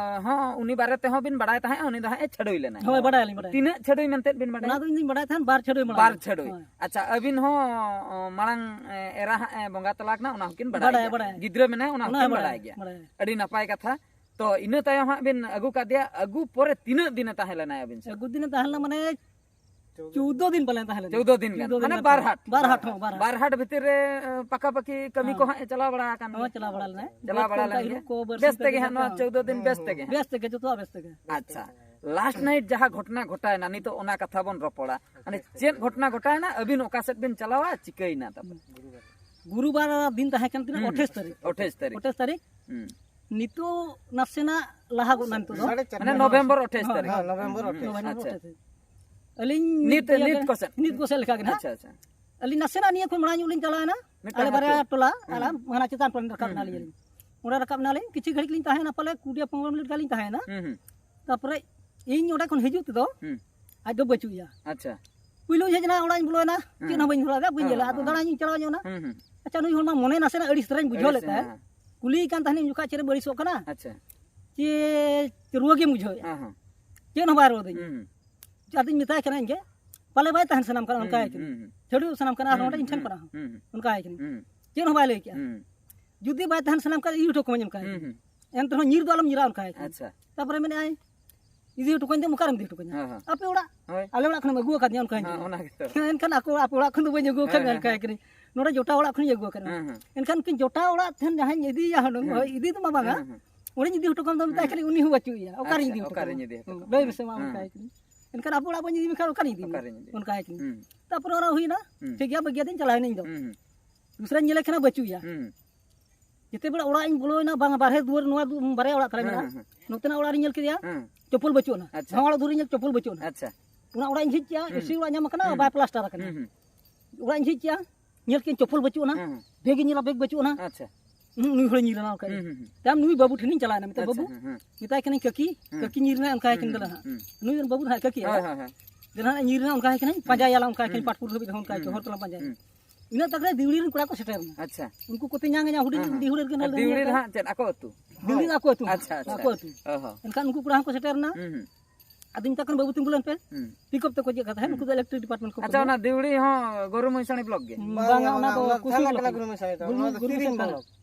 ᱦᱚᱸ ᱩᱱᱤ ᱵᱟᱨᱮ ᱛᱮᱦᱚᱸ ᱵᱤᱱ ᱵᱟᱲᱟᱭ ᱛᱟᱦᱮᱸᱫ, ᱩᱱᱤ ᱫᱚ ᱦᱟᱸᱜ ᱮ ᱪᱷᱟᱹᱰᱩᱭ ᱞᱮᱱᱟ᱾ ᱦᱳᱭ, ᱵᱟᱲᱟᱭᱟᱞᱤᱧ, ᱵᱟᱲᱟᱭᱟᱞᱤᱧ᱾ ᱛᱤᱱᱟᱹᱜ ᱪᱷᱟᱹᱰᱩᱭ ᱢᱮᱱᱛᱮ ᱵᱤᱱ ᱵᱟᱲᱟᱭᱟ? ᱚᱱᱟ ᱫᱚ ᱤᱧ ᱫᱩᱧ ᱵᱟᱲᱟᱭ ᱛᱟᱦᱮᱸᱫ ᱵᱟᱨ ᱪᱷᱟᱹᱰᱩᱭ ᱢᱟᱲᱟᱝ᱾ ᱵᱟᱨ ᱪᱷᱟᱹᱰᱩᱭ᱾ ᱦᱳᱭ᱾ ᱟᱪᱪᱷᱟ, ᱟᱹᱵᱤᱱ ᱦᱚᱸ ᱟᱹ, ᱢᱟᱲᱟᱝ ᱮ, ᱮᱨᱟ ᱦᱟᱸᱜ ᱮ ᱵᱚᱸᱜᱟ ᱛᱟᱞᱟ ᱠᱟᱱᱟ, ᱚᱱᱟ ᱦᱚᱸᱠᱤᱱ ᱵᱟᱲᱟᱭ ᱵᱟᱲᱟᱭᱟ, ᱜᱮᱭᱟ᱾ ᱵᱟᱲᱟᱭᱟ᱾ ᱜᱤᱫᱽᱨᱟᱹ ᱢᱮᱱᱟᱭᱟ, ᱚᱱᱟ ᱚᱱᱟ ᱦᱚᱸᱠᱤᱱ ᱦᱚᱸ ᱵᱟᱲᱟᱭ ᱵᱟᱲᱟᱭᱟ, ᱜᱮᱭᱟ᱾ ᱵᱟᱲᱟᱭᱟ᱾ ᱟᱹᱰᱤ ᱱᱟᱯᱟᱭ ᱠᱟᱛᱷᱟ᱾ ᱛᱚ ᱤᱱᱟᱹ ᱛᱟᱭᱚᱢ ᱦᱟᱸᱜ ᱵᱤᱱ ᱟᱹᱜᱩ ᱠᱟᱫᱮᱭᱟ, ᱟᱹᱜᱩ ᱯᱚᱨᱮ ᱛᱤᱱᱟᱹᱜ ᱫᱤᱱᱮ ᱛᱟᱦᱮᱸ ᱞᱮᱱᱟᱭ ᱟᱹᱵᱤᱱ ᱥᱮᱫ? ᱟᱹᱜᱩ ᱫᱤᱱᱮ ᱛᱟᱦᱮᱸ ᱞᱮᱱᱟ ᱢᱟᱱᱮ ᱪᱳᱫᱽᱫᱳ ᱫᱤᱱ ᱯᱟᱞᱮᱱ ᱛᱟᱦᱮᱸ ᱞᱮᱱᱟ᱾ ᱪᱳᱫᱽᱫᱳ ᱫᱤᱱ ᱜᱟᱱ᱾ ᱪᱳᱫᱽᱫᱳ ᱫᱤᱱ ᱢᱟᱱᱮ ᱜᱟᱱ ᱵᱟᱨ ᱛᱟᱦᱮᱸ ᱦᱟᱴ᱾ ᱞᱮᱱᱟ᱾ ᱵᱟᱨ ᱦᱟᱴ ᱦᱚᱸ, ᱵᱟᱨ ᱦᱟᱴ᱾ ᱵᱟᱨ ᱦᱟᱴ ᱵᱷᱤᱛᱤᱨ ᱨᱮ, ᱮ, ᱯᱟᱠᱟᱯᱟᱠᱤ ᱠᱟᱹᱢᱤ ᱦᱮᱸ᱾ ᱠᱚ ᱦᱟᱸᱜ ᱮ ᱪᱟᱞᱟᱣ ᱵᱟᱲᱟ ᱟᱠᱟᱱ ᱦᱚᱸ, ᱜᱮᱭᱟ? ᱪᱟᱞᱟᱣ ᱵᱟᱲᱟ ᱞᱮᱱᱟ᱾ ᱪᱟᱞᱟᱣ ᱵᱟᱨ ᱵᱟᱲᱟ ᱯᱩᱱ ᱞᱮᱱ ᱛᱟᱹᱨᱤᱠᱷ ᱜᱮᱭᱟ᱾ ᱠᱚ ᱵᱟᱨ ᱵᱮᱥ ᱥᱤᱧ ᱛᱮᱜᱮ ᱠᱟᱹᱢᱤ ᱦᱟᱸᱜ ᱱᱚᱣᱟ ᱠᱟᱱᱟ᱾ ᱪᱳᱫᱽᱫᱳ ᱫᱤᱱ ᱵᱮᱥ ᱛᱮᱜᱮ ᱦᱟᱸᱜ᱾ ᱵᱮᱥ ᱛᱮᱜᱮ, ᱡᱚᱛᱚᱣᱟᱜ ᱵᱮᱥ ᱛᱮᱜᱮ᱾ ᱟᱪᱪᱷᱟ, ᱞᱟᱥᱴ ᱱᱟᱭᱤᱴ ᱡᱟᱦᱟᱸ ᱜᱷᱚᱴᱚᱱᱟ ᱜᱷᱚᱴᱟᱣᱮᱱᱟ, ᱱᱤᱛᱚᱜ ᱚᱱᱟ ᱠᱟᱛᱷᱟ ᱵᱚᱱ ᱨᱚᱯᱚᱲᱟ᱾ ᱢᱟᱱᱮ ᱪᱮᱫ ᱜᱷᱚᱴᱚᱱᱟ ᱜᱷᱚᱴᱟᱣᱮᱱᱟ, ᱟᱹᱵᱤᱱ ᱚᱠᱟ ᱥᱮᱫ ᱵᱤᱱ ᱪᱟᱞᱟᱣᱟ, ᱪᱤᱠᱟᱹᱭᱮᱱᱟ ᱛᱟᱯᱚᱨ? ᱜᱩᱨᱩᱵᱟᱨ ᱫᱤᱱ ᱛᱟᱦᱮᱸ ᱠᱟᱱ ᱛᱤᱧᱟᱹ ᱦᱩᱸ᱾ ᱟᱴᱷᱟᱥ ᱛᱟᱹᱨᱤᱠᱷ᱾ ᱟᱴᱷᱟᱥ ᱛᱟᱹᱨᱤᱠᱷ᱾ ᱟᱴᱷᱟᱥ ᱛᱟᱹᱨᱤᱠᱷ᱾ ᱦᱩᱸ᱾ ᱱᱤᱛᱚᱜ ᱱᱟᱥᱮᱱᱟᱜ ᱞᱟᱦᱟ ᱜᱚᱫ ᱱᱟ ᱱᱤᱛᱚᱜ ᱫᱚ᱾ ᱥᱟᱲᱮ ᱪᱟᱨ ᱢᱟᱱᱮ ᱱᱚᱵᱷᱮᱢᱵᱚᱨ ᱟᱴᱷᱟᱥ ᱦᱮᱸ, ᱛᱟᱹᱨᱤᱠᱷ᱾ ᱦᱮᱸ, ᱱᱚᱵᱷᱮᱢᱵᱚᱨ ᱦᱩᱸ, ᱟᱴᱷᱟᱥ᱾ ᱱᱚᱵᱷᱮᱢᱵᱚᱨ ᱟᱪᱪᱷᱟ᱾ ᱟᱴᱷᱟᱥ᱾ ᱟᱹᱞᱤᱧ ᱱᱤᱛ, ᱱᱤᱛ ᱱᱤᱛ ᱠᱚ ᱥᱮᱫ? ᱱᱤᱛ ᱠᱚ ᱥᱮᱫ ᱞᱮᱠᱟ ᱜᱮ ᱱᱟᱦᱟᱜ᱾ ᱟᱪᱪᱷᱟ, ᱟᱪᱪᱷᱟ᱾ ᱟᱹᱞᱤᱧ ᱱᱟᱥᱮᱱᱟᱜ ᱱᱤᱭᱟᱹ ᱠᱷᱚᱱ ᱢᱟᱲᱟᱝ ᱧᱚᱜ ᱞᱤᱧ ᱪᱟᱞᱟᱣᱮᱱᱟ᱾ ᱢᱤᱫᱴᱟᱝ ᱟᱞᱮ ᱵᱟᱨᱭᱟ ᱟᱹᱛᱩ᱾ ᱴᱚᱞᱟ, ᱦᱩᱸ᱾ ᱟᱨ ᱦᱟᱱᱟ ᱪᱮᱛᱟᱱ ᱯᱟᱲᱟ ᱨᱟᱠᱟᱵ ᱦᱩᱸ, ᱮᱱᱟᱞᱤᱧ ᱦᱩᱸ᱾ ᱟᱹᱞᱤᱧ᱾ ᱚᱸᱰᱮ ᱨᱟᱠᱟᱵ ᱮᱱᱟᱞᱤᱧ, ᱠᱤᱪᱷᱩ ᱜᱷᱟᱹᱲᱤᱡ ᱞᱤᱧ ᱛᱟᱦᱮᱸᱭᱮᱱᱟ, ᱯᱟᱞᱮ ᱠᱩᱲᱤ ᱯᱚᱱᱨᱚ ᱢᱤᱱᱤᱴ ᱜᱟᱱ ᱞᱤᱧ ᱛᱟᱦᱮᱸᱭᱮᱱᱟ᱾ ᱦᱩᱸ, ᱦᱩᱸ᱾ ᱛᱟᱯᱚᱨᱮ ᱤᱧ ᱚᱸᱰᱮ ᱠᱷᱚᱱ ᱦᱤᱡᱩᱜ ᱛᱮᱫᱚ ᱦᱩᱸ᱾ ᱟᱡ ᱫᱚ ᱵᱟᱹᱪᱩᱜ ᱮᱭᱟ᱾ ᱟᱪᱪᱷᱟ᱾ ᱯᱩᱭᱞᱩᱧ ᱦᱮᱡ ᱮᱱᱟ, ᱚᱲᱟᱜ ᱤᱧ ᱵᱚᱞᱚᱭᱮᱱᱟ, ᱦᱩᱸ᱾ ᱪᱮᱫ ᱦᱚᱸ ᱵᱟᱹᱧ ᱧᱮᱞ ᱞᱮᱫᱟ, ᱵᱟᱹᱧ ᱦᱮᱸ, ᱧᱮᱞᱟ᱾ ᱦᱮᱸ, ᱟᱫᱚ ᱦᱮᱸ᱾ ᱫᱟᱬᱟᱱ ᱤᱧ ᱪᱟᱞᱟᱣ ᱧᱚᱜ ᱮᱱᱟ᱾ ᱦᱩᱸ, ᱦᱩᱸ᱾ ᱟᱪᱪᱷᱟ, ᱱᱩᱭ ᱦᱚᱲ ᱢᱟ ᱢᱚᱱᱮ ᱱᱟᱥᱮᱱᱟᱜ ᱟᱹᱲᱤᱥ ᱫᱷᱟᱨᱟᱧ ᱵᱩᱡᱷᱟᱹᱣ ᱟᱹᱲᱤᱥ, ᱞᱮᱫ ᱛᱟᱭᱟ᱾ ᱦᱮᱸ, ᱦᱮᱸ᱾ ᱠᱩᱞᱤᱭᱮ ᱠᱟᱱ ᱛᱟᱦᱮᱱᱤᱧ ᱩᱱ ᱡᱚᱠᱷᱟᱡ, "ᱪᱮᱫ ᱮᱢ ᱟᱹᱲᱤᱥᱚᱜ ᱠᱟᱱᱟ?" ᱟᱪᱪᱷᱟ᱾ ᱪᱮ ᱨᱩᱣᱟᱹ ᱜᱮᱢ ᱵᱩᱡᱷᱟᱹᱣᱮᱫᱼᱟ? ᱦᱮᱸ, ᱦᱮᱸ᱾ ᱪᱮᱫ ᱦᱚᱸ ᱵᱟᱭ ᱨᱩᱣᱟᱹ ᱫᱤᱧ᱾ ᱦᱩᱸ, ᱦᱩᱸ᱾ ᱟᱫᱚᱧ ᱢᱮᱛᱟᱭ ᱠᱟᱱᱟ ᱤᱧ ᱜᱮ, "ᱯᱟᱞᱮ ᱵᱟᱭ ᱛᱟᱦᱮᱱ ᱥᱟᱱᱟᱢ ᱠᱟᱱᱟ", ᱦᱩᱸ, ᱚᱱᱠᱟᱭ ᱠᱟᱹᱱᱟᱹᱧ᱾ ᱦᱩᱸ, ᱦᱩᱸ᱾ ᱪᱷᱟᱹᱰᱩ ᱥᱟᱱᱟᱢ ᱠᱟᱱᱟ, ᱟᱨ ᱦᱩᱸ, ᱱᱚᱰᱮ ᱤᱧ ᱴᱷᱮᱱ ᱦᱩᱸ, ᱠᱟᱱᱟ᱾ ᱦᱩᱸ, ᱦᱩᱸ᱾ ᱚᱱᱠᱟᱭ ᱠᱟᱹᱱᱟᱹᱧ᱾ ᱦᱩᱸ᱾ ᱪᱮᱫ ᱦᱚᱸ ᱵᱟᱭ ᱞᱟᱹᱭ ᱠᱮᱜᱼᱟ᱾ ᱦᱩᱸ᱾ ᱡᱩᱫᱤ ᱵᱟᱭ ᱛᱟᱦᱮᱱ ᱥᱟᱱᱟᱢ ᱠᱟᱱᱟ, ᱤᱫᱤ ᱦᱚᱴᱚ ᱠᱟᱹᱢᱟᱹᱧ, ᱚᱱᱠᱟᱭ ᱦᱩᱸ, ᱠᱟᱹᱱᱟᱹᱧ᱾ ᱦᱩᱸ᱾ ᱮᱱᱛᱮ ᱨᱮᱦᱚᱸ ᱧᱤᱨ ᱫᱚ ᱟᱞᱚᱢ ᱧᱤᱨᱟ, ᱚᱱᱠᱟᱭ ᱠᱟᱹᱱᱟᱹᱧ᱾ ᱟᱪᱪᱷᱟ᱾ ᱛᱟᱯᱚᱨᱮ ᱢᱮᱱᱮᱫᱼᱟᱭ, "ᱤᱫᱤ ᱦᱚᱴᱚ ᱠᱟᱹᱧ ᱫᱚᱢ ᱚᱠᱟᱨᱮᱢ ᱤᱫᱤ ᱦᱚᱴᱚ ᱠᱟᱹᱧᱟ?" ᱦᱮᱸ, ᱦᱮᱸ᱾ "ᱟᱯᱮ ᱚᱲᱟᱜ, ᱦᱳᱭ᱾ ᱟᱞᱮ ᱚᱲᱟᱜ ᱠᱷᱚᱱᱮᱢ ᱟᱹᱜᱩ ᱟᱠᱟᱫᱤᱧᱟ", ᱚᱱᱠᱟᱭ ᱦᱮᱸ, ᱠᱟᱹᱱᱟᱹᱧ᱾ ᱚᱱᱟ ᱜᱮᱛᱚ᱾ ᱦᱮᱸ, ᱮᱱᱠᱷᱟᱱ ᱟᱠᱚ, "ᱟᱯᱮ ᱚᱲᱟᱜ ᱠᱷᱚᱱ ᱫᱚ ᱵᱟᱹᱧ ᱟᱹᱜᱩ ᱟᱠᱟᱫ ᱦᱮᱸ, ᱢᱮᱭᱟ", ᱦᱮᱸ᱾ ᱚᱱᱠᱟᱭ ᱠᱟᱹᱱᱟᱹᱧ᱾ ᱱᱚᱰᱮ ᱡᱚᱴᱟ ᱚᱲᱟᱜ ᱠᱷᱚᱱᱤᱧ ᱟᱹᱜᱩ ᱟᱠᱟᱫ ᱢᱮᱭᱟ᱾ ᱦᱮᱸ, ᱦᱮᱸ᱾ ᱮᱱᱠᱷᱟᱱ ᱩᱱᱠᱤᱱ ᱡᱚᱴᱟ ᱚᱲᱟᱜ ᱴᱷᱮᱱ ᱡᱟᱦᱟᱸᱧ ᱤᱫᱤᱭᱮᱭᱟ ᱦᱩᱱᱟᱹᱝ, ᱦᱮᱸ᱾ ᱦᱳᱭ, ᱤᱫᱤ ᱫᱚ ᱢᱟ ᱵᱟᱝᱟ᱾ ᱦᱮᱸ, ᱦᱮᱸ᱾ ᱩᱱᱤᱧ ᱤᱫᱤ ᱦᱚᱴᱚ ᱠᱟᱢ ᱫᱚ ᱢᱮᱛᱟᱭ ᱦᱮᱸ᱾ ᱠᱟᱹᱱᱟᱹᱧ, ᱩᱱᱤ ᱦᱚᱸ ᱵᱟᱹᱪᱩᱜ ᱮᱭᱟ᱾ ᱚᱠᱟᱨᱤᱧ ᱟᱪᱪᱷᱟ, ᱤᱫᱤ ᱦᱚᱴᱚ ᱚᱠᱟᱨᱤᱧ ᱠᱟᱢᱟ? ᱤᱫᱤ ᱦᱚᱴᱚ ᱦᱩᱸ, ᱠᱟᱢᱟ? ᱞᱟᱹᱭ ᱦᱮᱸ᱾ ᱢᱮᱥᱮ ᱢᱟ, ᱦᱮᱸ᱾ ᱚᱱᱠᱟᱭ ᱠᱟᱹᱱᱟᱹᱧ᱾ ᱮᱱᱠᱷᱟᱱ ᱟᱵᱚ ᱚᱲᱟᱜ ᱵᱚᱱ ᱤᱫᱤ ᱢᱮᱠᱷᱟᱱ ᱚᱠᱟᱨᱤᱧ ᱤᱫᱤ ᱢᱮᱭᱟ? ᱚᱠᱟᱨᱤᱧ ᱤᱫᱤ ᱢᱮᱭᱟ? ᱚᱱᱠᱟᱭ ᱠᱟᱹᱱᱟᱹᱧ᱾ ᱦᱩᱸ᱾ ᱛᱟᱯᱚᱨᱮ ᱚᱱᱟ ᱦᱩᱭᱱᱟ, ᱦᱩᱸ᱾ ᱴᱷᱤᱠ ᱜᱮᱭᱟ, ᱵᱟᱹᱜᱤᱭᱟᱫᱤᱧ, ᱪᱟᱞᱟᱣᱮᱱᱟᱹᱧ ᱤᱧ ᱫᱚ᱾ ᱦᱩᱸ, ᱦᱩᱸ᱾ ᱫᱚᱥᱨᱟᱧ ᱧᱮᱞᱮ ᱠᱟᱱᱟ, ᱵᱟᱹᱪᱩᱜ ᱮᱭᱟ᱾ ᱦᱩᱸ᱾ ᱡᱮᱛᱮ ᱵᱮᱲᱟ ᱚᱲᱟᱜ ᱤᱧ ᱵᱚᱞᱚᱭᱮᱱᱟ, ᱵᱟᱝ, ᱵᱟᱨᱦᱮ ᱫᱩᱣᱟᱹᱨ, ᱱᱚᱣᱟ ᱫᱩ-, ᱵᱟᱨᱭᱟ ᱚᱲᱟᱜ ᱛᱟᱞᱮ ᱦᱮᱸ, ᱢᱮᱱᱟᱜᱼᱟ᱾ ᱦᱮᱸ, ᱦᱮᱸ᱾ ᱱᱚᱛᱮᱱᱟᱜ ᱚᱲᱟᱜ ᱨᱤᱧ ᱧᱮᱞ ᱠᱮᱫᱮᱭᱟ, ᱦᱮᱸ᱾ ᱪᱚᱯᱚᱞ ᱵᱟᱹᱪᱩᱜ ᱟᱱᱟ᱾ ᱟᱪᱪᱷᱟ᱾ ᱱᱚᱣᱟ ᱚᱲᱟᱜ ᱫᱩᱣᱟᱹᱨ ᱨᱤᱧ ᱧᱮᱞ, ᱪᱚᱯᱚᱞ ᱵᱟᱹᱪᱩᱜ ᱟᱱᱟ᱾ ᱟᱪᱪᱷᱟ᱾ ᱚᱱᱟ ᱚᱲᱟᱜ ᱤᱧ ᱡᱷᱤᱡ ᱠᱮᱜᱼᱟ, ᱦᱩᱸ᱾ ᱮᱥᱤ ᱚᱲᱟᱜ ᱧᱟᱢ ᱟᱠᱟᱱᱟ, ᱦᱩᱸ, ᱦᱩᱸ᱾ ᱵᱟᱭ ᱯᱞᱟᱥᱴᱟᱨ ᱟᱠᱟᱱᱟ᱾ ᱦᱩᱸ, ᱦᱩᱸ᱾ ᱚᱲᱟᱜ ᱤᱧ ᱡᱷᱤᱡ ᱠᱮᱜᱼᱟ, ᱧᱮᱞ ᱠᱮᱜᱼᱟᱹᱧ ᱪᱚᱯᱚᱞ ᱵᱟᱹᱪᱩᱜ ᱟᱱᱟ, ᱦᱮᱸ, ᱦᱮᱸ᱾ ᱵᱮᱜᱽ ᱤᱧ ᱧᱮᱞᱟ, ᱵᱮᱜᱽ ᱵᱟᱹᱪᱩᱜ ᱟᱱᱟ᱾ ᱟᱪᱪᱷᱟ᱾ ᱦᱩᱸ, ᱱᱩᱭ ᱦᱚᱲᱮ ᱧᱤᱨ ᱮᱱᱟ ᱚᱱᱠᱟ ᱜᱮ᱾ ᱦᱩᱸ, ᱦᱩᱸ, ᱦᱩᱸ᱾ ᱛᱟᱭᱚᱢ ᱱᱩᱭ ᱵᱟᱹᱵᱩ ᱴᱷᱮᱱᱤᱧ ᱪᱟᱞᱟᱣᱮᱱᱟ, ᱢᱮᱛᱟᱭ, ᱟᱪᱪᱷᱟ, "ᱵᱟᱹᱵᱩ", ᱦᱮᱸ, ᱦᱮᱸ᱾ ᱢᱮᱛᱟᱭ ᱠᱟᱹᱱᱟᱹᱧ, "ᱠᱟᱹᱠᱤ, ᱦᱩᱸ, ᱠᱟᱹᱠᱤ ᱧᱤᱨ ᱮᱱᱟᱭ", ᱚᱱᱠᱟᱭ ᱦᱩᱸ, ᱠᱟᱹᱱᱟᱹᱧ ᱦᱩᱸ, ᱫᱟᱫᱟ ᱦᱟᱸᱜ᱾ ᱦᱩᱸ᱾ ᱱᱩᱭ ᱨᱮᱱ ᱵᱟᱹᱵᱩ ᱫᱚ ᱦᱟᱸᱜ ᱠᱟᱹᱠᱤ ᱦᱳᱭ, ᱟᱭ᱾ ᱦᱳᱭ, ᱦᱳᱭ᱾ ᱡᱟᱦᱟᱸ ᱧᱤᱨ ᱨᱮᱱᱟᱜ ᱚᱱᱠᱟ ᱦᱮᱡ ᱠᱟᱱᱟᱹᱧ, ᱯᱟᱸᱡᱟᱭᱟᱞᱟᱝ ᱚᱱᱠᱟ ᱦᱮᱡ ᱠᱟᱱᱟᱹᱧ, ᱯᱟᱴᱯᱩᱨ ᱫᱷᱟᱹᱵᱤᱡ ᱦᱚᱸ ᱚᱱᱠᱟ ᱦᱮᱡ ᱠᱟᱱᱟ, ᱦᱚᱨ ᱛᱟᱞᱟᱝ ᱯᱟᱸᱡᱟᱭᱟ᱾ ᱤᱱᱟᱹ ᱛᱟᱠ ᱨᱮ ᱫᱤᱣᱲᱤ ᱨᱮᱱ ᱠᱚᱲᱟ ᱠᱚ ᱥᱮᱴᱮᱨ ᱮᱱᱟ᱾ ᱟᱪᱪᱷᱟ᱾ ᱩᱱᱠᱩ ᱠᱚ ᱛᱮᱧᱟᱝ ᱮᱱᱟ, ᱦᱩᱰᱤᱧ ᱦᱮᱸ, ᱦᱮᱸ᱾ ᱫᱤᱣᱲᱤ ᱨᱮ ᱠᱟᱱᱟ ᱟᱨ ᱞᱮ ᱫᱤᱣᱲᱤ ᱨᱮ ᱦᱟᱸᱜ ᱪᱮᱫ ᱟᱠᱚ ᱟᱹᱛᱩ? ᱫᱤᱣᱲᱤ ᱫᱚ ᱟᱠᱚ ᱟᱹᱛᱩ᱾ ᱟᱪᱪᱷᱟ, ᱟᱪᱪᱷᱟ᱾ ᱟᱠᱚ ᱟᱹᱛᱩ᱾ ᱚ ᱦᱚᱸ᱾ ᱮᱱᱠᱷᱟᱱ ᱩᱱᱠᱩ ᱠᱚᱲᱟ ᱦᱚᱸᱠᱚ ᱥᱮᱴᱮᱨ ᱮᱱᱟ᱾ ᱦᱩᱸ, ᱦᱩᱸ᱾ ᱟᱫᱚᱧ ᱢᱮᱛᱟ ᱠᱚ ᱠᱟᱱᱟ, "ᱵᱟᱹᱵᱩ, ᱛᱤᱸᱜᱩ ᱞᱮᱱ ᱯᱮ᱾" ᱦᱩᱸ᱾ ᱯᱤᱠᱟᱯ ᱛᱮᱠᱚ ᱪᱮᱫ ᱠᱟᱫ ᱛᱟᱦᱮᱸᱫ, ᱦᱩᱸ᱾ ᱩᱱᱠᱩ ᱫᱚ ᱤᱞᱮᱠᱴᱨᱤᱠ ᱰᱤᱯᱟᱨᱴᱢᱮᱱᱴ ᱠᱚ ᱟᱪᱪᱷᱟ, ᱠᱟᱹᱢᱤᱭᱟ᱾ ᱚᱱᱟ ᱫᱤᱣᱲᱤ ᱦᱚᱸ ᱜᱚᱨᱩ ᱢᱚᱦᱤᱥᱟᱱᱤ ᱵᱞᱚᱠ ᱜᱮ? ᱵᱟᱝᱟ, ᱵᱟᱝᱟ, ᱚᱱᱟ ᱫᱚ ᱚᱱᱟ ᱫᱚ ᱠᱩᱥᱢᱤ ᱛᱷᱟᱱᱟ ᱵᱞᱚᱠ ᱠᱟᱱᱟ, ᱠᱟᱱᱟ᱾ ᱜᱚᱨᱩ ᱢᱚᱦᱤᱥᱟᱱᱤ ᱜᱚᱨᱩ ᱛᱷᱟᱱᱟ᱾